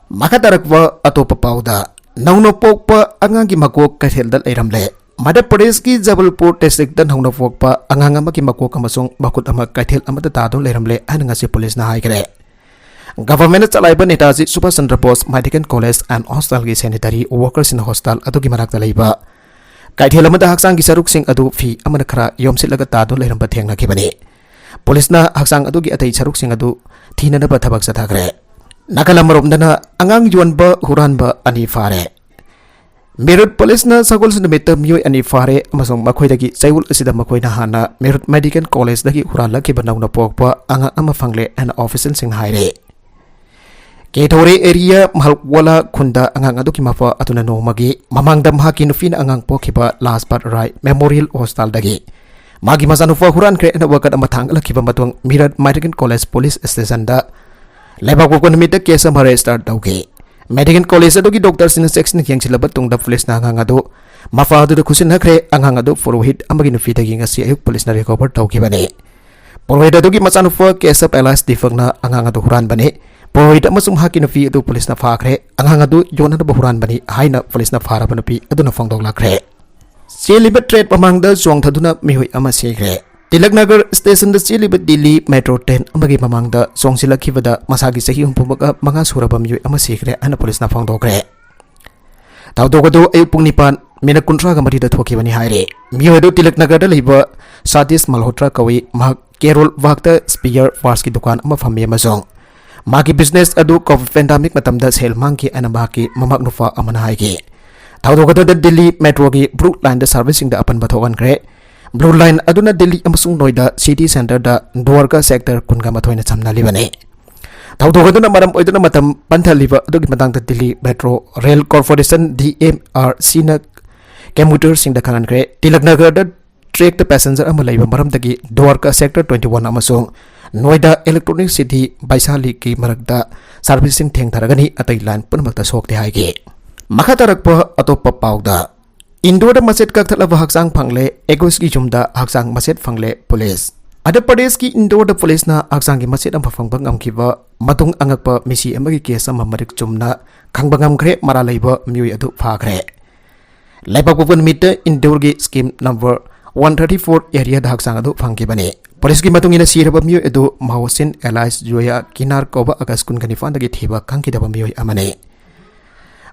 ꯃꯈꯥ ꯇꯥꯔꯛꯄ ꯑꯇꯣꯞꯄ ꯄꯥꯎꯗ, ꯅꯧꯅ ꯄꯣꯛꯄ ꯑꯉꯥꯡꯒꯤ ꯃꯀꯣꯛ ꯀꯩꯊꯦꯜꯗ ꯂꯩꯔꯝꯂꯦ꯫ ꯃꯙ꯭ꯌ ꯄ꯭ꯔꯗꯦꯁꯀꯤ ꯖꯕꯜꯄꯨꯔ ꯗꯤꯁꯇ꯭ꯔꯤꯛꯇ ꯅꯧꯅ ꯄꯣꯛꯄ ꯑꯉꯥꯡ ꯑꯃꯒꯤ ꯃꯀꯣꯛ ꯑꯃꯁꯨꯡ ꯃꯈꯨꯠ ꯑꯃ ꯀꯩꯊꯦꯜ ꯑꯃꯗ ꯇꯥꯗꯨꯅ ꯂꯩꯔꯝꯂꯦ ꯍꯥꯏꯅ ꯉꯁꯤ ꯄꯨꯂꯤꯁꯅ ꯍꯥꯏꯈ꯭ꯔꯦ꯫ ꯒꯚꯔꯟꯃꯦꯟꯠꯅ ꯆꯂꯥꯏꯕ Netaji Subhas Chandra Bose medical college and ꯍꯣꯁꯇꯦꯜꯒꯤ ꯁꯦꯅꯤꯇꯔꯤ ꯋꯥꯔꯀꯔꯁꯤꯡꯅ ꯍꯣꯁꯇꯦꯜ ꯑꯗꯨꯒꯤ ꯃꯅꯥꯛꯇ ꯂꯩꯕ ꯀꯩꯊꯦꯜ ꯑꯃꯗ ꯍꯛꯆꯥꯡꯒꯤ ꯁꯔꯨꯛꯁꯤꯡ ꯑꯗꯨ ꯐꯤ ꯑꯃꯅ ꯈꯔ ꯌꯣꯝꯁꯤꯜꯂꯒ ꯇꯥꯗꯨꯅ ꯂꯩꯔꯝꯕ ꯊꯦꯡꯅꯈꯤꯕꯅꯤ꯫ ꯄꯨꯂꯤꯁꯅ ꯍꯛꯆꯥꯡ ꯑꯗꯨꯒꯤ ꯑꯇꯩ ꯁꯔꯨꯛꯁꯤꯡ ꯑꯗꯨ ꯊꯤꯅꯅꯕ ꯊꯕꯛ ꯆꯠꯊꯈ꯭ꯔꯦ꯫ ꯅꯥꯀꯜ ꯑꯃꯔꯣꯝꯗꯅ, ꯑꯉꯥꯡ ꯌꯣꯟꯕ ꯍꯨꯔꯥꯟꯕ ꯑꯅꯤ ꯐꯥꯔꯦ꯫ ꯃꯤꯔꯨꯠ ꯄꯨꯂꯤꯁꯅ ꯁꯒꯣꯜꯁꯦꯟ ꯅꯨꯃꯤꯠꯇ ꯃꯤꯑꯣꯏ ꯑꯅꯤ ꯐꯥꯔꯦ ꯑꯃꯁꯨꯡ ꯃꯈꯣꯏꯗꯒꯤ ꯆꯌꯣꯜ ꯑꯁꯤꯗ ꯃꯈꯣꯏꯅ ꯍꯥꯟꯅ ꯃꯤꯔꯨꯠ ꯃꯦꯗꯤꯀꯦꯜ ꯀꯣꯂꯦꯖꯇꯒꯤ ꯍꯨꯔꯥꯟꯂꯛꯈꯤꯕ ꯅꯧꯅ ꯄꯣꯛꯄ ꯑꯉꯥꯡ ꯑꯃ ꯐꯪꯂꯦ ꯍꯥꯏꯅ ꯑꯣꯐꯤꯁꯤꯌꯦꯜꯁꯤꯡꯅ ꯍꯥꯏꯔꯦ꯫ ꯀꯦꯊꯧꯔꯦ area ꯃꯍꯜꯋꯥꯂꯥ ꯈꯨꯟꯗ ꯑꯉꯥꯡ ꯑꯗꯨꯒꯤ ꯃꯄꯥ ꯑꯗꯨꯅ ꯅꯣꯡꯃꯒꯤ ꯃꯃꯥꯡꯗ ꯃꯍꯥꯛꯀꯤ ꯅꯨꯄꯤꯅ ꯑꯉꯥꯡ ꯄꯣꯛꯈꯤꯕ ꯂꯥꯖꯄꯠ ꯔꯥꯏ Memorial Hospitalꯗꯒꯤ ꯃꯥꯒꯤ ꯃꯆꯥꯅꯨꯄꯥ ꯍꯨꯔꯥꯟꯈ꯭ꯔꯦ ꯍꯥꯏꯅ ꯋꯥꯀꯠ ꯑꯃ ꯊꯥꯡꯒꯠꯂꯛꯈꯤꯕ ꯃꯇꯨꯡ ꯃꯤꯔꯠ Medical College Police Stationꯗ ꯂꯩꯕꯥꯛꯄꯣꯛꯄ ꯅꯨꯃꯤꯠꯇ case ꯑꯃ register ꯇꯧꯈꯤ꯫ Medical College ꯑꯗꯨꯒꯤ doctorꯁꯤꯡꯅ ꯆꯦꯛꯁꯤꯟꯅ ꯌꯦꯡꯁꯤꯜꯂꯕ ꯇꯨꯡꯗ policeꯅ ꯑꯉꯥꯡ ꯑꯗꯨ ꯃꯄꯥ ꯑꯗꯨꯗ ꯈꯨꯠꯁꯤꯟꯅꯈ꯭ꯔꯦ꯫ ꯑꯉꯥꯡ ꯑꯗꯨ ꯄꯨꯔꯣꯍꯤꯠ ꯑꯃꯒꯤ ꯅꯨꯄꯤꯗꯒꯤ ꯉꯁꯤ ꯑꯌꯨꯛ policeꯅ recover ꯇꯧꯈꯤꯕꯅꯤ꯫ ꯄꯨꯔꯣꯍꯤꯠ ꯑꯗꯨꯒꯤ ꯃꯆꯥꯅꯨꯄꯥ ꯀꯦꯁꯕ alias ꯗꯤꯄꯛꯅ ꯑꯉꯥꯡ ꯑꯗꯨ ꯍꯨꯔꯥꯟꯕꯅꯤ꯫ ꯄꯨꯔꯣꯍꯤꯠ ꯑꯃꯁꯨꯡ ꯃꯍꯥꯛꯀꯤ ꯅꯨꯄꯤ ꯑꯗꯨ policeꯅ ꯐꯥꯈ꯭ꯔꯦ꯫ ꯑꯉꯥꯡ ꯑꯗꯨ ꯌꯣꯟꯅꯅꯕ ꯍꯨꯔꯥꯟꯕꯅꯤ ꯍꯥꯏꯅ policeꯅ ꯐꯥꯔꯕ ꯅꯨꯄꯤ ꯑꯗꯨꯅ ꯐꯣꯡꯗꯣꯛꯂꯛꯈ꯭ꯔꯦ꯫ ꯆꯦꯜꯂꯤꯕ train ꯃꯃꯥꯡꯗ ꯆꯣꯡꯊꯗꯨꯅ ꯃꯤꯑꯣꯏ ꯑꯃ ꯁꯤꯈ꯭ꯔꯦ꯫ ꯇꯤꯂꯛ ꯅꯒꯔ stationꯗ ꯆꯦꯜꯂꯤꯕ ꯗꯤꯜꯂꯤ metro train ꯑꯃꯒꯤ ꯃꯃꯥꯡꯗ ꯆꯣꯡꯁꯤꯜꯂꯛꯈꯤꯕꯗ ꯃꯁꯥꯒꯤ ꯆꯍꯤ ꯍꯨꯝꯐꯨ ꯃꯉꯥ ꯁꯨꯔꯕ ꯃꯤꯑꯣꯏ ꯑꯃ ꯁꯤꯈ꯭ꯔꯦ ꯍꯥꯏꯅ policeꯅ ꯐꯣꯡꯗꯣꯛꯈ꯭ꯔꯦ꯫ ꯊꯧꯗꯣꯛ ꯑꯗꯨ ꯑꯌꯨꯛ ꯄꯨꯡ ꯅꯤꯄꯥꯟ minute ꯀꯨꯟꯊ꯭ꯔꯥꯒ ꯃꯔꯤꯗ ꯊꯣꯛꯈꯤꯕꯅꯤ ꯍꯥꯏꯔꯤ꯫ ꯃꯤꯑꯣꯏ ꯑꯗꯨ ꯇꯤꯂꯛ ꯅꯒꯔꯗ ꯂꯩꯕ ꯁꯥꯇꯤꯁ ꯃꯜꯍꯣꯇ꯭ꯔꯥ ꯀꯧꯏ꯫ ꯃꯍꯥꯛ ꯀꯦꯔꯣꯜ ꯕꯥꯒꯇ spare partsꯀꯤ ꯗꯨꯀꯥꯟ ꯑꯃ ꯐꯝꯃꯤ ꯑꯃꯁꯨꯡ ꯃꯥꯒꯤ business ꯑꯗꯨ COVID pandemic ꯃꯇꯝꯗ ꯁꯦꯜ ꯃꯥꯡꯈꯤ ꯍꯥꯏꯅ ꯃꯍꯥꯛꯀꯤ ꯃꯃꯥ ꯅꯨꯄꯥ ꯑꯃꯅ ꯍꯥꯏꯈꯤ꯫ ꯊꯧꯗꯣꯛ ꯑꯗꯨꯗ ꯗꯤꯜꯂꯤ metroꯒꯤ blue lineꯗ serviceꯁꯤꯡꯗ ꯑꯄꯟꯕ ꯊꯣꯛꯍꯟꯈ꯭ꯔꯦ꯫ Blue line ꯑꯗꯨꯅ ꯗꯤꯜꯂꯤ ꯑꯃꯁꯨꯡ ꯅꯣꯏꯗꯥ city centreꯗ ꯗ꯭ꯋꯥꯔꯀꯥ sector ꯀꯨꯟꯒ ꯃꯥꯊꯣꯏꯅ ꯁꯝꯅꯍꯜꯂꯤꯕꯅꯤ꯫ ꯊꯧꯗꯣꯛ ꯑꯗꯨꯅ ꯃꯔꯝ ꯑꯣꯏꯗꯨꯅ ꯃꯇꯝ ꯄꯟꯊꯍꯜꯂꯤꯕ ꯑꯗꯨꯒꯤ ꯃꯇꯥꯡꯗ Delhi Metro Rail Corporation, D M R Cꯅ commuterꯁꯤꯡꯗ ꯈꯪꯍꯟꯈ꯭ꯔꯦ꯫ Tilak ꯅꯒꯔꯗ trackꯇ passenger ꯑꯃ ꯂꯩꯕ ꯃꯔꯝꯗꯒꯤ ꯗ꯭ꯋꯥꯔꯀꯥ sector twenty one ꯑꯃꯁꯨꯡ ꯅꯣꯏꯗꯥ electronic city ꯕꯥꯏꯁꯥꯂꯤꯒꯤ ꯃꯔꯛꯇ serviceꯁꯤꯡ ꯊꯦꯡꯊꯔꯒꯅꯤ, ꯑꯇꯩ line ꯄꯨꯝꯅꯃꯛꯇ ꯁꯣꯛꯇꯦ ꯍꯥꯏꯈꯤ꯫ ꯃꯈꯥ ꯇꯥꯔꯛꯄ ꯑꯇꯣꯞꯄ ꯄꯥꯎꯗ, ꯏꯟꯗꯣꯔꯗ ꯃꯆꯦꯠ ꯀꯛꯊꯠꯂꯕ ꯍꯛꯆꯥꯡ ꯐꯪꯂꯦ, ꯑꯦꯒꯣꯁꯀꯤ ꯌꯨꯝꯗ ꯍꯛꯆꯥꯡ ꯃꯆꯦꯠ ꯐꯪꯂꯦ ꯄꯨꯂꯤꯁ꯫ ꯑꯟꯙ꯭ꯔ ꯄ꯭ꯔꯗꯦꯁꯀꯤ ꯏꯟꯗꯣꯔꯗ ꯄꯨꯂꯤꯁꯅ ꯍꯛꯆꯥꯡꯒꯤ ꯃꯆꯦꯠ ꯑꯃ ꯐꯪꯕ ꯉꯝꯈꯤꯕ ꯃꯇꯨꯡ ꯑꯉꯛꯄ ꯃꯤꯁꯤ ꯑꯃꯒꯤ case ꯑꯃ ꯃꯔꯤꯛ ꯆꯨꯝꯅ ꯈꯪꯕ ꯉꯝꯈ꯭ꯔꯦ꯫ ꯃꯔꯥꯜ ꯂꯩꯕ ꯃꯤꯑꯣꯏ ꯑꯗꯨ ꯐꯥꯈ꯭ꯔꯦ꯫ ꯂꯩꯕꯥꯛꯄꯣꯛꯄ ꯅꯨꯃꯤꯠꯇ ꯏꯟꯗꯣꯔꯒꯤ scheme number one thirty four areaꯗ ꯍꯛꯆꯥꯡ ꯑꯗꯨ ꯐꯪꯈꯤꯕꯅꯤ꯫ ꯄꯨꯂꯤꯁꯀꯤ ꯃꯇꯨꯡ ꯏꯟꯅ ꯁꯤꯔꯕ ꯃꯤꯑꯣꯏ ꯑꯗꯨ ꯃꯍꯣꯁꯤꯟ alias ꯖꯣꯌꯥ ꯀꯤꯅꯥꯔ ꯀꯧꯕ August ꯀꯨꯟꯒ ꯅꯤꯄꯥꯟꯗꯒꯤ ꯊꯤꯕ ꯈꯪꯈꯤꯗꯕ ꯃꯤꯑꯣꯏ ꯑꯃꯅꯤ꯫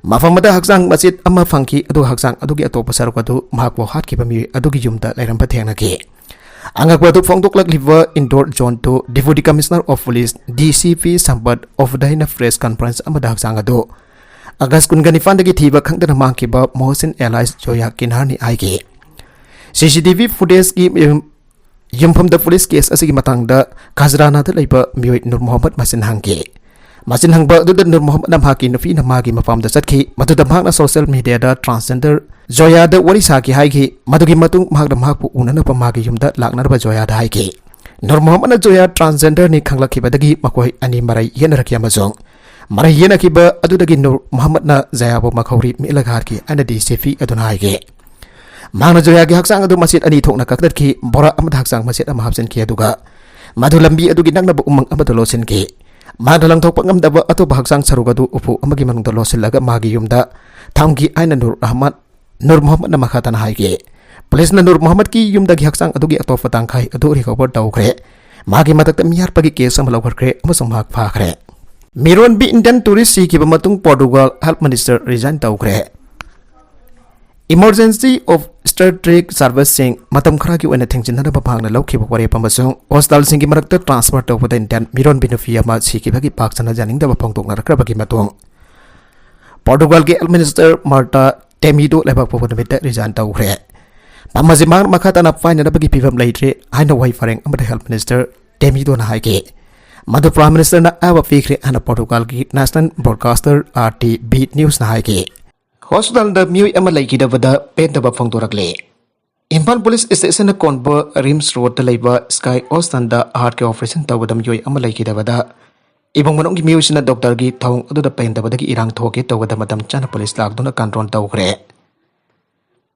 ꯃꯐꯝ ꯑꯗꯨꯗ ꯍꯛꯆꯥꯡ ꯃꯆꯦꯠ ꯑꯃ ꯐꯪꯈꯤ, ꯑꯗꯨꯒ ꯍꯛꯆꯥꯡ ꯑꯗꯨꯒꯤ ꯑꯇꯣꯞꯄ ꯁꯔꯨꯛ ꯑꯗꯨ ꯃꯍꯥꯛꯄꯨ ꯍꯥꯠꯈꯤꯕ ꯃꯤꯑꯣꯏ ꯑꯗꯨꯒꯤ ꯌꯨꯝꯗ ꯂꯩꯔꯝꯕ ꯊꯦꯡꯅꯈꯤ꯫ ꯑꯉꯛꯄ ꯑꯗꯨ ꯐꯣꯡꯗꯣꯛꯂꯛꯂꯤꯕ Indore zone two Deputy Commissioner of Police, D C P ꯁꯝꯄꯠ ꯑꯣꯐꯗꯥꯏꯅ press conference ꯑꯃꯗ ꯍꯛꯆꯥꯡ ꯑꯗꯨ August ꯀꯨꯟꯒ ꯅꯤꯄꯥꯟꯗꯒꯤ ꯊꯤꯕ ꯈꯪꯗꯅ ꯃꯥꯡꯈꯤꯕ ꯃꯣꯍꯁꯤꯟ alias ꯖꯣꯌꯥ ꯀꯤꯟꯍꯥꯔꯅꯤ ꯍꯥꯏꯈꯤ꯫ C C T V footageꯀꯤ ꯌꯨꯝꯐꯝꯗ ꯄꯨꯂꯤꯁ case ꯑꯁꯤꯒꯤ ꯃꯇꯥꯡꯗ ꯈꯖꯔꯥꯅꯥꯗ ꯂꯩꯕ ꯃꯤꯑꯣꯏ ꯅꯨꯔ ꯃꯣꯍꯝꯃꯗ ꯃꯁꯤꯟ ꯍꯪꯈꯤ꯫ ꯃꯁꯤꯅ ꯍꯪꯕ ꯑꯗꯨꯗ ꯅꯨꯔ ꯃꯣꯍꯝꯃꯗꯅ ꯃꯍꯥꯛꯀꯤ ꯅꯨꯄꯤꯅ ꯃꯥꯒꯤ ꯃꯄꯥꯝꯗ ꯆꯠꯈꯤ꯫ ꯃꯗꯨꯗ ꯃꯍꯥꯛꯅ social media ꯗ transgender ꯖꯣꯌꯥꯗ ꯋꯥꯔꯤ ꯁꯥꯈꯤ ꯍꯥꯏꯈꯤ꯫ ꯃꯗꯨꯒꯤ ꯃꯇꯨꯡ ꯃꯍꯥꯛꯅ ꯃꯍꯥꯛꯄꯨ ꯎꯅꯅꯕ ꯃꯥꯒꯤ ꯌꯨꯝꯗ ꯂꯥꯛꯅꯅꯕ ꯖꯣꯌꯥꯗ ꯍꯥꯏꯈꯤ꯫ ꯅꯨꯔ ꯃꯣꯍꯝꯃꯗꯅ ꯖꯣꯌꯥ transgender ꯅꯤ ꯈꯪꯂꯛꯈꯤꯕꯗꯒꯤ ꯃꯈꯣꯏ ꯑꯅꯤ ꯃꯔꯩ ꯌꯦꯠꯅꯔꯛꯈꯤ ꯑꯃꯁꯨꯡ ꯃꯔꯩ ꯌꯦꯠꯅꯈꯤꯕ ꯑꯗꯨꯗꯒꯤ ꯅꯨꯔ ꯃꯣꯍꯝꯃꯗꯅ ꯖꯣꯌꯥꯕꯨ ꯃꯈꯧꯔꯤ ꯃꯦꯠꯂꯒ ꯍꯥꯠꯈꯤ ꯍꯥꯏꯅ ꯗꯤ ꯁꯤ ꯄꯤ ꯑꯗꯨꯅ ꯍꯥꯏꯈꯤ꯫ ꯃꯍꯥꯛꯅ ꯖꯣꯌꯥꯒꯤ ꯍꯛꯆꯥꯡ ꯑꯗꯨ ꯃꯆꯦꯠ ꯑꯅꯤ ꯊꯣꯛꯅ ꯀꯛꯊꯠꯈꯤ, ꯕꯣꯔꯥ ꯑꯃꯗ ꯍꯛꯆꯥꯡ ꯃꯆꯦꯠ ꯑꯃ ꯍꯥꯞꯆꯤꯟꯈꯤ, ꯑꯗꯨꯒ ꯃꯗꯨ ꯂꯝꯕꯤ ꯑꯗꯨꯒꯤ ꯅꯛꯅꯕ ꯎꯃꯪ ꯑꯃꯗ ꯂꯣꯠꯁꯤꯟꯈꯤ꯫ ꯃꯍꯥꯛꯅ ꯂꯪꯊꯣꯛꯄ ꯉꯝꯗꯕ ꯑꯇꯣꯞꯄ ꯍꯛꯆꯥꯡ ꯁꯔꯨꯛ ꯑꯗꯨ ꯎꯐꯨ ꯑꯃꯒꯤ ꯃꯅꯨꯡꯗ ꯂꯣꯠꯁꯤꯜꯂꯒ ꯃꯥꯒꯤ ꯌꯨꯝꯗ ꯊꯝꯈꯤ ꯍꯥꯏꯅ ꯅꯨꯔ ꯑꯍꯃꯗ, ꯅꯨꯔ ꯃꯣꯍꯝꯃꯗꯅ ꯃꯈꯥ ꯇꯥꯅ ꯍꯥꯏꯈꯤ꯫ ꯄꯨꯂꯤꯁꯅ ꯅꯨꯔ ꯃꯣꯍꯝꯃꯗꯀꯤ ꯌꯨꯝꯗꯒꯤ ꯍꯛꯆꯥꯡ ꯑꯗꯨꯒꯤ ꯑꯇꯣꯞꯄ ꯇꯪꯈꯥꯏ ꯑꯗꯨ recover ꯇꯧꯈ꯭ꯔꯦ꯫ ꯃꯍꯥꯛꯀꯤ ꯃꯊꯛꯇ ꯃꯤꯍꯥꯠꯄꯒꯤ case ꯑꯃ ꯂꯧꯈꯠꯈ꯭ꯔꯦ ꯑꯃꯁꯨꯡ ꯃꯍꯥꯛ ꯐꯥꯈ꯭ꯔꯦ꯫ ꯃꯤꯔꯣꯟꯕꯤ Indian tourist ꯁꯤꯈꯤꯕ ꯃꯇꯨꯡ ꯄꯣꯔꯇꯨꯒꯥꯜ health minister resign ꯇꯧꯈ꯭ꯔꯦ꯫ Emergency of Obstetric Service ꯁꯤꯡ ꯃꯇꯝ ꯈꯔꯒꯤ ꯑꯣꯏꯅ ꯊꯤꯡꯖꯤꯟꯅꯅꯕ ꯃꯍꯥꯛꯅ ꯂꯧꯈꯤꯕ ꯋꯥꯔꯦꯞ ꯑꯃꯁꯨꯡ hospital ꯁꯤꯡꯒꯤ ꯃꯔꯛꯇ transfer ꯇꯧꯕꯗ Indian ꯃꯤꯔꯣꯟꯕꯤ ꯅꯨꯄꯤ ꯑꯃ ꯁꯤꯈꯤꯕꯒꯤ ꯄꯥꯛ ꯁꯟꯅ ꯌꯥꯅꯤꯡꯗꯕ ꯐꯣꯡꯗꯣꯛꯅꯔꯛꯈ꯭ꯔꯕꯒꯤ ꯃꯇꯨꯡ ꯄꯣꯔꯇꯨꯒꯥꯜꯒꯤ health minister Marta Temido ꯂꯩꯕꯥꯛ ꯄꯣꯛꯄ ꯅꯨꯃꯤꯠꯇ resign ꯇꯧꯈ꯭ꯔꯦ꯫ ꯐꯝ ꯑꯁꯤ ꯃꯍꯥꯛꯅ ꯃꯈꯥ ꯇꯥꯅ ꯄꯥꯏꯅꯅꯕꯒꯤ ꯐꯤꯕꯝ ꯂꯩꯇ꯭ꯔꯦ ꯍꯥꯏꯅ ꯋꯥꯍꯩ ꯄꯔꯦꯡ ꯑꯃꯗ health minister Temido ꯅ ꯍꯥꯏꯈꯤ꯫ ꯃꯗꯨ Prime Minister ꯅ ꯑꯌꯥꯕ ꯄꯤꯈ꯭ꯔꯦ ꯍꯥꯏꯅ ꯄꯣꯔꯇꯨꯒꯥꯜꯒꯤ national broadcaster R T B News ꯅ ꯍꯥꯏꯈꯤ꯫ Hospital ꯗ ꯃꯤꯑꯣꯏ ꯑꯃ ꯂꯩꯈꯤꯗꯕꯗ ꯄꯦꯟꯗꯕ ꯐꯣꯡꯗꯣꯔꯛꯂꯦ꯫ ꯏꯝꯐꯥꯜ police station ꯅ ꯀꯣꯟꯕ RIMS road ꯇ ꯂꯩꯕ Sky Hospital ꯗ heart ꯀꯤ operation ꯇꯧꯕꯗ ꯃꯤꯑꯣꯏ ꯑꯃ ꯂꯩꯈꯤꯗꯕꯗ ꯏꯃꯨꯡ ꯃꯅꯨꯡꯒꯤ ꯃꯤꯑꯣꯏꯁꯤꯡꯅ doctor ꯒꯤ ꯊꯧꯑꯣꯡ ꯑꯗꯨꯗ ꯄꯦꯟꯗꯕꯗꯒꯤ ꯏꯔꯥꯡ ꯊꯣꯛꯀꯦ ꯇꯧꯕꯗ ꯃꯇꯝ ꯆꯥꯅ police ꯂꯥꯛꯇꯨꯅ control ꯇꯧꯈ꯭ꯔꯦ꯫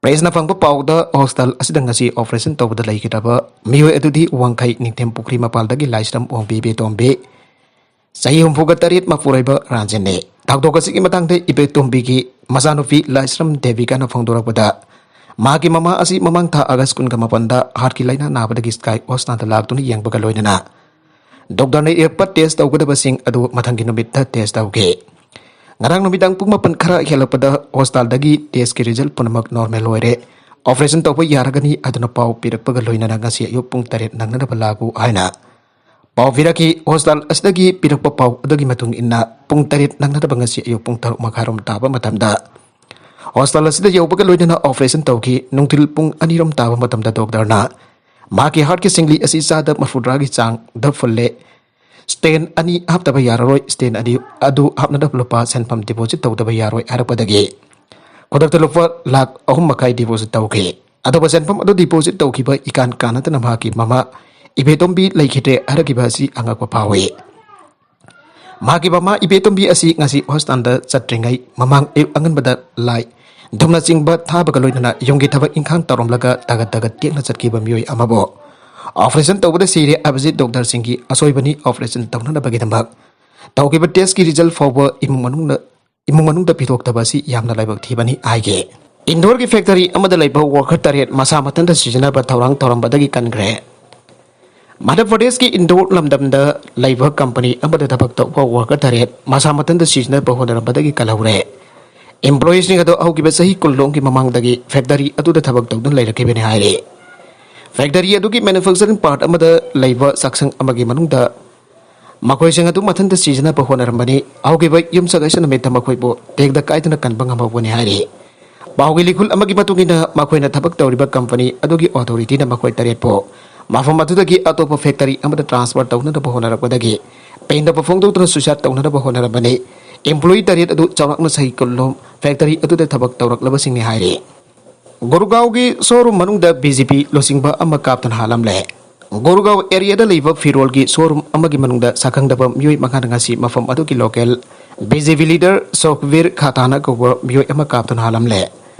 Press ꯅ ꯐꯪꯕ ꯄꯥꯎꯗ hospital ꯑꯁꯤꯗ ꯉꯁꯤ operation ꯇꯧꯕꯗ ꯂꯩꯈꯤꯗꯕ ꯃꯤꯑꯣꯏ ꯑꯗꯨꯗꯤ ꯋꯥꯡꯈꯩ ꯅꯤꯡꯊꯦꯝ ꯄꯨꯈ꯭ꯔꯤ ꯃꯄꯥꯜꯗꯒꯤ ꯂꯥꯏꯁ꯭ꯔꯝ ꯑꯣꯡꯕꯤ ꯏꯕꯦꯇꯣꯝꯕꯤ, ꯆꯍꯤ ꯍꯨꯝꯐꯨꯒ ꯇꯔꯦꯠ ꯃꯄꯨꯔꯣꯏꯕ ꯔꯥꯖꯦꯟꯅꯤ꯫ ꯊꯧꯗꯣꯛ ꯑꯁꯤꯒꯤ ꯃꯇꯥꯡꯗ ꯏꯕꯦꯇꯣꯝꯕꯤꯒꯤ ꯃꯆꯥꯅꯨꯄꯤ ꯂꯥꯏꯁ꯭ꯔꯝ ꯗꯦꯕꯤꯀꯥꯅ ꯐꯣꯡꯗꯣꯔꯛꯄꯗ, ꯃꯍꯥꯛꯀꯤ ꯃꯃꯥ ꯑꯁꯤ ꯃꯃꯥꯡ ꯊꯥ August ꯀꯨꯟꯒ ꯃꯥꯄꯟꯗ heart ꯀꯤ ꯂꯥꯏꯅꯥ ꯅꯥꯕꯗꯒꯤ Sky Hospital ꯗ ꯂꯥꯛꯇꯨꯅ ꯌꯦꯡꯕꯒ ꯂꯣꯏꯅꯅ doctor ꯅ ꯏꯔꯛꯄ test ꯇꯧꯒꯗꯕꯁꯤꯡ ꯑꯗꯨ ꯃꯊꯪꯒꯤ ꯅꯨꯃꯤꯠꯇ test ꯇꯧꯈꯤ꯫ ꯉꯔꯥꯡ ꯅꯨꯃꯤꯗꯥꯡ ꯄꯨꯡ ꯃꯥꯄꯟ ꯈꯔ ꯍꯦꯜꯂꯛꯄꯗ hospital ꯗꯒꯤ test ꯀꯤ result ꯄꯨꯝꯅꯃꯛ normal ꯑꯣꯏꯔꯦ, operation ꯇꯧꯕ ꯌꯥꯔꯒꯅꯤ ꯍꯥꯏꯗꯨꯅ ꯄꯥꯎ ꯄꯤꯔꯛꯄꯒ ꯂꯣꯏꯅꯅ ꯉꯁꯤ ꯑꯌꯨꯛ ꯄꯨꯡ ꯇꯔꯦꯠ ꯅꯪꯅꯅꯕ ꯂꯥꯛꯎ ꯍꯥꯏꯅ ꯄꯥꯎ ꯄꯤꯔꯛꯈꯤ꯫ Hospital ꯑꯁꯤꯗꯒꯤ ꯄꯤꯔꯛꯄ ꯄꯥꯎ ꯑꯗꯨꯒꯤ ꯃꯇꯨꯡ ꯏꯟꯅ ꯄꯨꯡ ꯇꯔꯦꯠ ꯅꯪꯅꯅꯕ ꯉꯁꯤ ꯑꯌꯨꯛ ꯄꯨꯡ ꯇꯔꯨꯛ ꯃꯈꯥꯏꯔꯣꯝ ꯇꯥꯕ ꯃꯇꯝꯗ hospital ꯑꯁꯤꯗ ꯌꯧꯕꯒ ꯂꯣꯏꯅꯅ operation ꯇꯧꯈꯤ꯫ ꯅꯨꯡꯊꯤꯜ ꯄꯨꯡ ꯑꯅꯤꯔꯣꯝ ꯇꯥꯕ ꯃꯇꯝꯗ doctor ꯅ ꯃꯍꯥꯛꯀꯤ heart ꯀꯤ ꯁꯤꯡꯂꯤ ꯑꯁꯤ ꯆꯥꯗ ꯃꯔꯐꯨꯇꯔꯥꯒꯤ ꯆꯥꯡꯗ ꯐꯨꯜꯂꯦ꯫ stand ꯑꯅꯤ ꯍꯥꯞꯇꯕ ꯌꯥꯔꯔꯣꯏ, stand ꯑꯅꯤ ꯑꯗꯨ ꯍꯥꯞꯅꯅꯕ ꯂꯨꯄꯥ ꯁꯦꯟꯐꯝ deposit ꯇꯧꯗꯕ ꯌꯥꯔꯣꯏ ꯍꯥꯏꯔꯛꯄꯗꯒꯤ ꯈꯨꯗꯛꯇ ꯂꯨꯄꯥ ꯂꯥꯈ ꯑꯍꯨꯝ ꯃꯈꯥꯏ deposit ꯇꯧꯈꯤ꯫ ꯑꯗꯨꯒ ꯁꯦꯟꯐꯝ ꯑꯗꯨ deposit ꯇꯧꯈꯤꯕ ꯏꯀꯥꯟ ꯀꯥꯟꯅꯗꯅ ꯃꯍꯥꯛꯀꯤ ꯃꯃꯥ ꯏꯕꯦꯇꯣꯝꯕꯤ ꯂꯩꯈꯤꯗ꯭ꯔꯦ ꯍꯥꯏꯔꯛꯈꯤꯕ ꯑꯁꯤ ꯑꯉꯛꯄ ꯐꯥꯎꯏ꯫ ꯃꯍꯥꯛꯀꯤ ꯃꯃꯥ ꯏꯕꯦꯇꯣꯝꯕꯤ ꯑꯁꯤ ꯉꯁꯤ ꯍꯣꯁꯄꯤꯇꯥꯜꯗ ꯆꯠꯇ꯭ꯔꯤꯉꯩ ꯃꯃꯥꯡ ꯑꯌꯨꯛ ꯑꯉꯟꯕꯗ ꯂꯥꯏ ꯙꯨꯞꯅꯆꯤꯡꯕ ꯊꯥꯕꯒ ꯂꯣꯏꯅꯅ ꯌꯨꯝꯒꯤ ꯊꯕꯛ ꯏꯪꯈꯥꯡ ꯇꯧꯔꯝꯂꯒ ꯇꯒꯠ ꯇꯒꯠ ꯇꯦꯛꯅ ꯆꯠꯈꯤꯕ ꯃꯤꯑꯣꯏ ꯑꯃꯕꯨ ꯑꯣꯄꯔꯦꯁꯟ ꯇꯧꯕꯗ ꯁꯤꯔꯦ ꯍꯥꯏꯕꯁꯤ ꯗꯣꯛꯇꯔꯁꯤꯡꯒꯤ ꯑꯁꯣꯏꯕꯅꯤ, ꯑꯣꯄꯔꯦꯁꯟ ꯇꯧꯅꯅꯕꯒꯤꯗꯃꯛ ꯇꯧꯈꯤꯕ ꯇꯦꯁꯀꯤ ꯔꯤꯖꯜ ꯐꯥꯎꯕ ꯏꯃꯨꯡ ꯃꯅꯨꯡꯅ, ꯏꯃꯨꯡ ꯃꯅꯨꯡꯗ ꯄꯤꯊꯣꯛꯇꯕ ꯑꯁꯤ ꯌꯥꯝꯅ ꯂꯥꯏꯕꯛ ꯊꯤꯕꯅꯤ ꯍꯥꯏꯈꯤ꯫ ꯏꯟꯗꯣꯔꯒꯤ ꯐꯦꯛꯇꯔꯤ ꯑꯃꯗ ꯂꯩꯕ ꯋꯥꯀꯔ ꯇꯔꯦꯠ ꯃꯁꯥ ꯃꯊꯟꯇ ꯁꯤꯖꯤꯟꯅꯕ ꯊꯧꯔꯥꯡ ꯇꯧꯔꯝꯕꯗꯒꯤ ꯀꯟꯈ꯭ꯔꯦ꯫ ꯃꯙ꯭ꯌ ꯄ꯭ꯔꯗꯦꯁꯀꯤ ꯏꯟꯗꯣꯔ ꯂꯝꯗꯝꯗ ꯂꯩꯕ ꯀꯝꯄꯅꯤ ꯑꯃꯗ ꯊꯕꯛ ꯇꯧꯕ ꯋꯥꯀꯔ ꯇꯔꯦꯠ ꯃꯁꯥ ꯃꯊꯟꯇ ꯁꯤꯖꯤꯟꯅꯕ ꯍꯣꯠꯅꯔꯝꯕꯗꯒꯤ ꯀꯜꯍꯧꯔꯦ꯫ ꯏꯝꯄ꯭ꯂꯣꯌꯤꯁꯤꯡ ꯑꯗꯨ ꯍꯧꯈꯤꯕ ꯆꯍꯤ ꯀꯨꯟꯂꯣꯝꯒꯤ ꯃꯃꯥꯡꯗꯒꯤ ꯐꯦꯛꯇꯔꯤ ꯑꯗꯨꯗ ꯊꯕꯛ ꯇꯧꯗꯨꯅ ꯂꯩꯔꯛꯈꯤꯕꯅꯤ ꯍꯥꯏꯔꯤ꯫ ꯐꯦꯛꯇꯔꯤ ꯑꯗꯨꯒꯤ ꯃꯦꯅꯨꯐꯦꯛꯆꯔꯤꯡ ꯄꯥꯔꯠ ꯑꯃꯗ ꯂꯩꯕ ꯆꯥꯛꯁꯪ ꯑꯃꯒꯤ ꯃꯅꯨꯡꯗ ꯃꯈꯣꯏꯁꯤꯡ ꯑꯗꯨ ꯃꯊꯟꯇ ꯁꯤꯖꯤꯟꯅꯕ ꯍꯣꯠꯅꯔꯝꯕꯅꯤ꯫ ꯍꯧꯈꯤꯕ ꯌꯨꯝꯁꯀꯩꯁ ꯅꯨꯃꯤꯠꯇ ꯃꯈꯣꯏꯕꯨ ꯇꯦꯛꯇ ꯀꯥꯏꯗꯅ ꯀꯟꯕ ꯉꯝꯍꯧꯕꯅꯤ ꯍꯥꯏꯔꯤ꯫ ꯄꯥꯎꯒꯤ ꯂꯤꯈꯨꯜ ꯑꯃꯒꯤ ꯃꯇꯨꯡ ꯏꯟꯅ ꯃꯈꯣꯏꯅ ꯊꯕꯛ ꯇꯧꯔꯤꯕ ꯀꯝꯄꯅꯤ ꯑꯗꯨꯒꯤ ꯑꯣꯊꯣꯔꯤꯇꯤꯅ ꯃꯈꯣꯏ ꯇꯔꯦꯠꯄꯨ ꯃꯐꯝ ꯑꯗꯨꯗꯒꯤ ꯑꯇꯣꯞꯄ ꯐꯦꯛꯇꯔꯤ ꯑꯃꯗ ꯇ꯭ꯔꯥꯟꯁꯐꯔ ꯇꯧꯅꯅꯕ ꯍꯣꯠꯅꯔꯛꯄꯗꯒꯤ ꯄꯦꯟꯗꯕ ꯐꯣꯡꯗꯣꯛꯇꯨꯅ ꯁꯨꯏꯁꯥꯏꯗ ꯇꯧꯅꯅꯕ ꯍꯣꯠꯅꯔꯝꯕꯅꯤ꯫ ꯏꯝꯄ꯭ꯂꯣꯌꯤ ꯇꯔꯦꯠ ꯑꯗꯨ ꯆꯥꯎꯔꯥꯛꯅ ꯆꯍꯤ ꯀꯨꯟꯂꯣꯝ ꯐꯦꯛꯇꯔꯤ ꯑꯗꯨꯗ ꯊꯕꯛ ꯇꯧꯔꯛꯂꯕꯁꯤꯡꯅꯤ ꯍꯥꯏꯔꯤ꯫ ꯒꯨꯔꯒꯥꯎꯒꯤ ꯁꯣꯔꯨꯝ ꯃꯅꯨꯡꯗ ꯕꯤ ꯖꯦ ꯄꯤ ꯂꯨꯆꯤꯡꯕ ꯑꯃ ꯀꯥꯞꯇꯨꯅ ꯍꯥꯠꯂꯝꯂꯦ꯫ ꯒꯨꯔꯒꯥꯎ ꯑꯦꯔꯤꯌꯥꯗ ꯂꯩꯕ ꯐꯤꯔꯣꯜꯒꯤ ꯁꯣꯔꯨꯝ ꯑꯃꯒꯤ ꯃꯅꯨꯡꯗ ꯁꯛꯈꯪꯗꯕ ꯃꯤꯑꯣꯏ ꯃꯉꯥꯅ ꯉꯁꯤ ꯃꯐꯝ ꯑꯗꯨꯒꯤ ꯂꯣꯀꯦꯜ ꯕꯤ ꯖꯦ ꯄꯤ ꯂꯤꯗꯔ ꯁꯣꯛꯕꯤꯔ ꯈꯥꯇꯥꯅ ꯀꯧꯕ ꯃꯤꯑꯣꯏ ꯑꯃ ꯀꯥꯞꯇꯨꯅ ꯍꯥꯠꯂꯝꯂꯦ꯫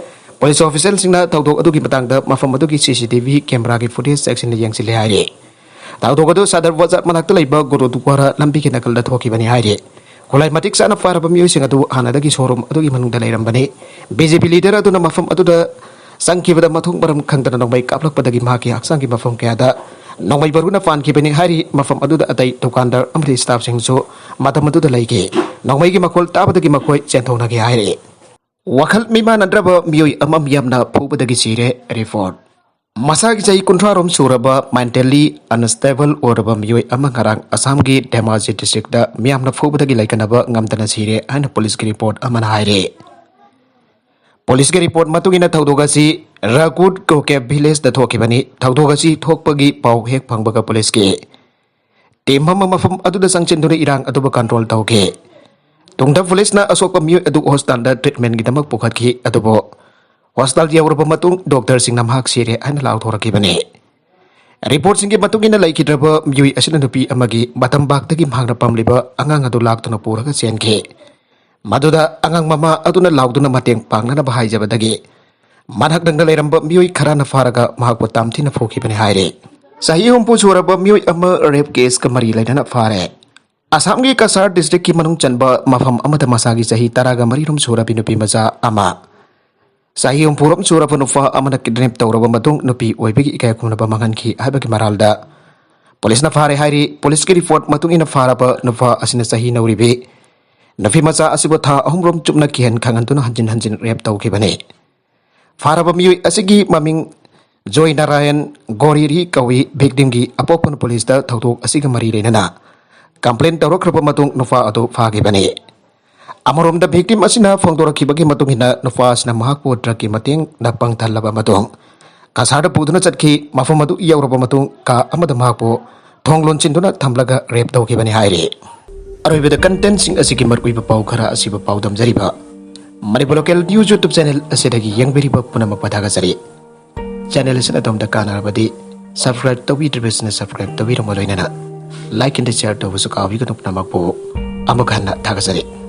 ꯄꯨꯂꯤꯁ ꯑꯣꯐꯤꯁꯤꯌꯦꯜꯁꯤꯡꯅ ꯊꯧꯗꯣꯛ ꯑꯗꯨꯒꯤ ꯃꯇꯥꯡꯗ ꯃꯐꯝ ꯑꯗꯨꯒꯤ ꯁꯤ ꯁꯤ ꯇꯤ ꯚꯤ ꯀꯦꯃꯦꯔꯥꯒꯤ ꯐꯨꯇꯦꯖ ꯆꯦꯛꯁꯤꯟꯅ ꯌꯦꯡꯁꯤꯜꯂꯤ ꯍꯥꯏꯔꯤ꯫ ꯊꯧꯗꯣꯛ ꯑꯗꯨ ꯁꯗꯔ ꯕꯖꯥꯔ ꯃꯅꯥꯛꯇ ꯂꯩꯕ ꯒꯨꯔꯨꯗꯨꯋꯥꯔꯥ ꯂꯝꯕꯤꯒꯤ ꯅꯥꯀꯜꯗ ꯊꯣꯛꯈꯤꯕꯅꯤ ꯍꯥꯏꯔꯤ꯫ ꯈꯨꯠꯂꯥꯏ ꯃꯇꯤꯛ ꯆꯥꯅ ꯄꯥꯏꯔꯕ ꯃꯤꯑꯣꯏꯁꯤꯡ ꯑꯗꯨ ꯍꯥꯟꯅꯗꯒꯤ ꯁꯣꯔꯨꯝ ꯑꯗꯨꯒꯤ ꯃꯅꯨꯡꯗ ꯂꯩꯔꯝꯕꯅꯤ꯫ ꯕꯤ ꯖꯦ ꯄꯤ ꯂꯤꯗꯔ ꯑꯗꯨꯅ ꯃꯐꯝ ꯑꯗꯨꯗ ꯆꯪꯈꯤꯕꯗ ꯃꯊꯣꯡ ꯃꯔꯝ ꯈꯪꯗꯅ ꯅꯣꯡꯃꯩ ꯀꯥꯞꯂꯛꯄꯗꯒꯤ ꯃꯍꯥꯛꯀꯤ ꯍꯛꯆꯥꯡꯒꯤ ꯃꯐꯝ ꯀꯌꯥꯗ ꯅꯣꯡꯃꯩ ꯃꯔꯨꯅ ꯄꯥꯟꯈꯤꯕꯅꯤ ꯍꯥꯏꯔꯤ꯫ ꯃꯐꯝ ꯑꯗꯨꯗ ꯑꯇꯩ ꯗꯨꯀꯥꯟꯗꯥꯔ ꯑꯃꯗꯤ ꯁ꯭ꯇꯥꯐꯁꯤꯡꯁꯨ ꯃꯇꯝ ꯑꯗꯨꯗ ꯂꯩꯈꯤ꯫ ꯅꯣꯡꯃꯩꯒꯤ ꯃꯈꯣꯜ ꯇꯥꯕꯗꯒꯤ ꯃꯈꯣꯏ ꯆꯦꯟꯊꯣꯛꯅꯈꯤ ꯍꯥꯏꯔꯤ꯫ ꯋꯥꯈꯜ ꯃꯤꯃꯥꯟꯅꯗ꯭ꯔꯕ ꯃꯤꯑꯣꯏ ꯑꯃ ꯃꯤꯌꯥꯝꯅ ꯐꯨꯕꯗꯒꯤ ꯁꯤꯔꯦ꯫ ꯔꯤꯄꯣꯔꯠ꯫ ꯃꯁꯥꯒꯤ ꯆꯍꯤ ꯀꯨꯟꯊ꯭ꯔꯥꯔꯣꯝ ꯁꯨꯔꯕ, mentally unstable ꯑꯣꯏꯔꯕ ꯃꯤꯑꯣꯏ ꯑꯃ ꯉꯔꯥꯡ ꯑꯁꯥꯝꯒꯤ ꯙꯦꯃꯥꯖꯤ ꯗꯤꯁꯇ꯭ꯔꯤꯛꯇ ꯃꯤꯌꯥꯝꯅ ꯐꯨꯕꯗꯒꯤ ꯂꯩꯇꯅꯕ ꯉꯝꯗꯅ ꯁꯤꯔꯦ ꯍꯥꯏꯅ ꯄꯨꯂꯤꯁꯀꯤ ꯔꯤꯄꯣꯔꯠ ꯑꯃꯅ ꯍꯥꯏꯔꯤ꯫ ꯄꯨꯂꯤꯁꯀꯤ ꯔꯤꯄꯣꯔꯠ ꯃꯇꯨꯡ ꯏꯟꯅ ꯊꯧꯗꯣꯛ ꯑꯁꯤ ꯔꯥꯒꯨꯠ ꯀꯣꯀꯦ ꯚꯤꯂꯦꯖꯇ ꯊꯣꯛꯈꯤꯕꯅꯤ꯫ ꯊꯧꯗꯣꯛ ꯑꯁꯤ ꯊꯣꯛꯄꯒꯤ ꯄꯥꯎ ꯍꯦꯛ ꯐꯪꯕꯒ ꯄꯨꯂꯤꯁꯀꯤ ꯇꯦꯝ ꯑꯃ ꯃꯐꯝ ꯑꯗꯨꯗ ꯆꯪꯁꯤꯟꯗꯨꯅ ꯏꯔꯥꯡ ꯑꯗꯨꯕꯨ ꯀꯟꯇ꯭ꯔꯣꯜ ꯇꯧꯈꯤ꯫ ꯇꯨꯡꯗ ꯄꯨꯂꯤꯁꯅ ꯑꯁꯣꯛꯄ ꯃꯤꯑꯣꯏ ꯑꯗꯨ ꯍꯣꯁꯄꯤꯇꯥꯜꯗ ꯇ꯭ꯔꯤꯠꯃꯦꯟꯒꯤꯗꯃꯛ ꯄꯨꯈꯠꯈꯤ, ꯑꯗꯨꯕꯨ ꯍꯣꯁꯄꯤꯇꯥꯜ ꯌꯧꯔꯕ ꯃꯇꯨꯡ ꯗꯣꯛꯇꯔꯁꯤꯡꯅ ꯃꯍꯥꯛ ꯁꯤꯔꯦ ꯍꯥꯏꯅ ꯂꯥꯎꯊꯣꯔꯛꯈꯤꯕꯅꯤ꯫ ꯔꯤꯄꯣꯔꯠꯁꯤꯡꯒꯤ ꯃꯇꯨꯡ ꯏꯟꯅ, ꯂꯩꯈꯤꯗ꯭ꯔꯕ ꯃꯤꯑꯣꯏ ꯑꯁꯤꯅ ꯅꯨꯄꯤ ꯑꯃꯒꯤ ꯃꯇꯝ ꯕꯥꯛꯇꯒꯤ ꯃꯍꯥꯛꯅ ꯄꯥꯝꯂꯤꯕ ꯑꯉꯥꯡ ꯑꯗꯨ ꯂꯥꯛꯇꯨꯅ ꯄꯨꯔꯒ ꯆꯦꯟꯈꯤ꯫ ꯃꯗꯨꯗ ꯑꯉꯥꯡ ꯃꯃꯥ ꯑꯗꯨꯅ ꯂꯥꯎꯗꯨꯅ ꯃꯇꯦꯡ ꯄꯥꯡꯅꯅꯕ ꯍꯥꯏꯖꯕꯗꯒꯤ ꯃꯅꯥꯛ ꯅꯛꯅ ꯂꯩꯔꯝꯕ ꯃꯤꯑꯣꯏ ꯈꯔꯅ ꯐꯥꯔꯒ ꯃꯍꯥꯛꯄꯨ ꯇꯥꯝꯊꯤꯅ ꯐꯨꯈꯤꯕꯅꯤ ꯍꯥꯏꯔꯤ꯫ ꯆꯍꯤ ꯍꯨꯝꯐꯨ ꯁꯨꯔꯕ ꯃꯤꯑꯣꯏ ꯑꯃ ꯔꯦꯞ ꯀꯦꯁꯀ ꯃꯔꯤ ꯂꯩꯅꯅ ꯐꯥꯔꯦ꯫ ꯑꯁꯥꯝꯒꯤ ꯀꯁꯥꯔ ꯗꯤꯁꯇ꯭ꯔꯤꯛꯀꯤ ꯃꯅꯨꯡ ꯆꯟꯕ ꯃꯐꯝ ꯑꯃꯗ ꯃꯁꯥꯒꯤ ꯆꯍꯤ ꯇꯔꯥꯒ ꯃꯔꯤꯔꯣꯝ ꯁꯨꯔꯕꯤ ꯅꯨꯄꯤ ꯃꯆꯥ ꯑꯃ ꯆꯍꯤ ꯍꯨꯝꯐꯨꯔꯣꯝ ꯁꯨꯔꯕ ꯅꯨꯄꯥ ꯑꯃꯅ ꯀꯤꯗꯅꯦꯞ ꯇꯧꯔꯕ ꯃꯇꯨꯡ ꯅꯨꯄꯤ ꯑꯣꯏꯕꯒꯤ ꯏꯀꯥꯏ ꯈꯨꯝꯅꯕ ꯃꯥꯡꯍꯟꯈꯤ ꯍꯥꯏꯕꯒꯤ ꯃꯔꯥꯜꯗ ꯄꯨꯂꯤꯁꯅ ꯐꯥꯔꯦ ꯍꯥꯏꯔꯤ꯫ ꯄꯨꯂꯤꯁꯀꯤ ꯔꯤꯄꯣꯔꯠ ꯃꯇꯨꯡ ꯏꯟꯅ, ꯐꯥꯔꯕ ꯅꯨꯄꯥ ꯑꯁꯤꯅ ꯆꯍꯤ ꯅꯧꯔꯤꯕꯤ ꯅꯨꯄꯤ ꯃꯆꯥ ꯑꯁꯤꯕꯨ ꯊꯥ ꯑꯍꯨꯝꯔꯣꯝ ꯆꯨꯞꯅ ꯀꯤꯍꯟ ꯈꯪꯍꯟꯗꯨꯅ ꯍꯟꯖꯤꯟ ꯍꯟꯖꯤꯟ ꯔꯦꯞ ꯇꯧꯈꯤꯕꯅꯤ꯫ ꯐꯥꯔꯕ ꯃꯤꯑꯣꯏ ꯑꯁꯤꯒꯤ ꯃꯃꯤꯡ ꯖꯣꯏ ꯅꯥꯔꯥꯌꯟ ꯒꯣꯔꯤꯔꯤ ꯀꯧꯏ꯫ ꯚꯤꯛꯇꯤꯝꯒꯤ ꯑꯄꯣꯛꯄꯅ ꯄꯨꯂꯤꯁꯇ ꯊꯧꯗꯣꯛ ꯑꯁꯤꯒ ꯃꯔꯤ ꯂꯩꯅꯅ ꯀꯝꯄ꯭ꯂꯦꯟ ꯇꯧꯔꯛꯈ꯭ꯔꯕ ꯃꯇꯨꯡ ꯅꯨꯄꯥ ꯑꯗꯨ ꯐꯥꯈꯤꯕꯅꯤ꯫ ꯑꯃꯔꯣꯝꯗ, ꯚꯤꯛꯇꯤꯝ ꯑꯁꯤꯅ ꯐꯣꯡꯗꯣꯔꯛꯈꯤꯕꯒꯤ ꯃꯇꯨꯡ ꯏꯟꯅ, ꯅꯨꯄꯥ ꯑꯁꯤꯅ ꯃꯍꯥꯛꯄꯨ ꯗ꯭ꯔꯒꯀꯤ ꯃꯇꯦꯡꯅ ꯄꯪꯊꯍꯜꯂꯕ ꯃꯇꯨꯡ ꯀꯁꯥꯔꯗ ꯄꯨꯗꯨꯅ ꯆꯠꯈꯤ꯫ ꯃꯐꯝ ꯑꯗꯨ ꯌꯧꯔꯕ ꯃꯇꯨꯡ ꯀꯥ ꯑꯃꯗ ꯃꯍꯥꯛꯄꯨ ꯊꯣꯡ ꯂꯣꯟꯁꯤꯟꯗꯨꯅ ꯊꯝꯂꯒ ꯔꯦꯞ ꯇꯧꯈꯤꯕꯅꯤ ꯍꯥꯏꯔꯤ꯫ ꯑꯔꯣꯏꯕꯗ, ꯀꯟꯇꯦꯟꯁꯤꯡ ꯑꯁꯤꯒꯤ ꯃꯔꯨꯑꯣꯏꯕ ꯄꯥꯎ ꯈꯔ ꯑꯁꯤꯕꯨ ꯄꯥꯎꯗꯝꯖꯔꯤꯕ Manipur local news YouTube channel ꯑꯁꯤꯗꯒꯤ ꯌꯦꯡꯕꯤꯔꯤꯕ ꯄꯨꯝꯅꯃꯛꯄꯨ ꯊꯥꯒꯠꯆꯔꯤ꯫ ꯆꯦꯅꯦꯜ ꯑꯁꯤꯅ ꯑꯗꯣꯝꯗ ꯀꯥꯟꯅꯔꯕꯗꯤ subscribe ꯇꯧꯕꯤꯗ꯭ꯔꯤꯕꯁꯤꯡꯅ subscribe ꯇꯧꯕꯤꯔꯝꯕ ꯂꯣꯏꯅꯅ like and share ꯇꯧꯕꯁꯨ ꯀꯥꯎꯕꯤꯒꯅꯨ꯫ ꯄꯨꯝꯅꯃꯛꯄꯨ ꯑꯃꯨꯛ ꯍꯟꯅ ꯊꯥꯒꯠꯆꯔꯤ꯫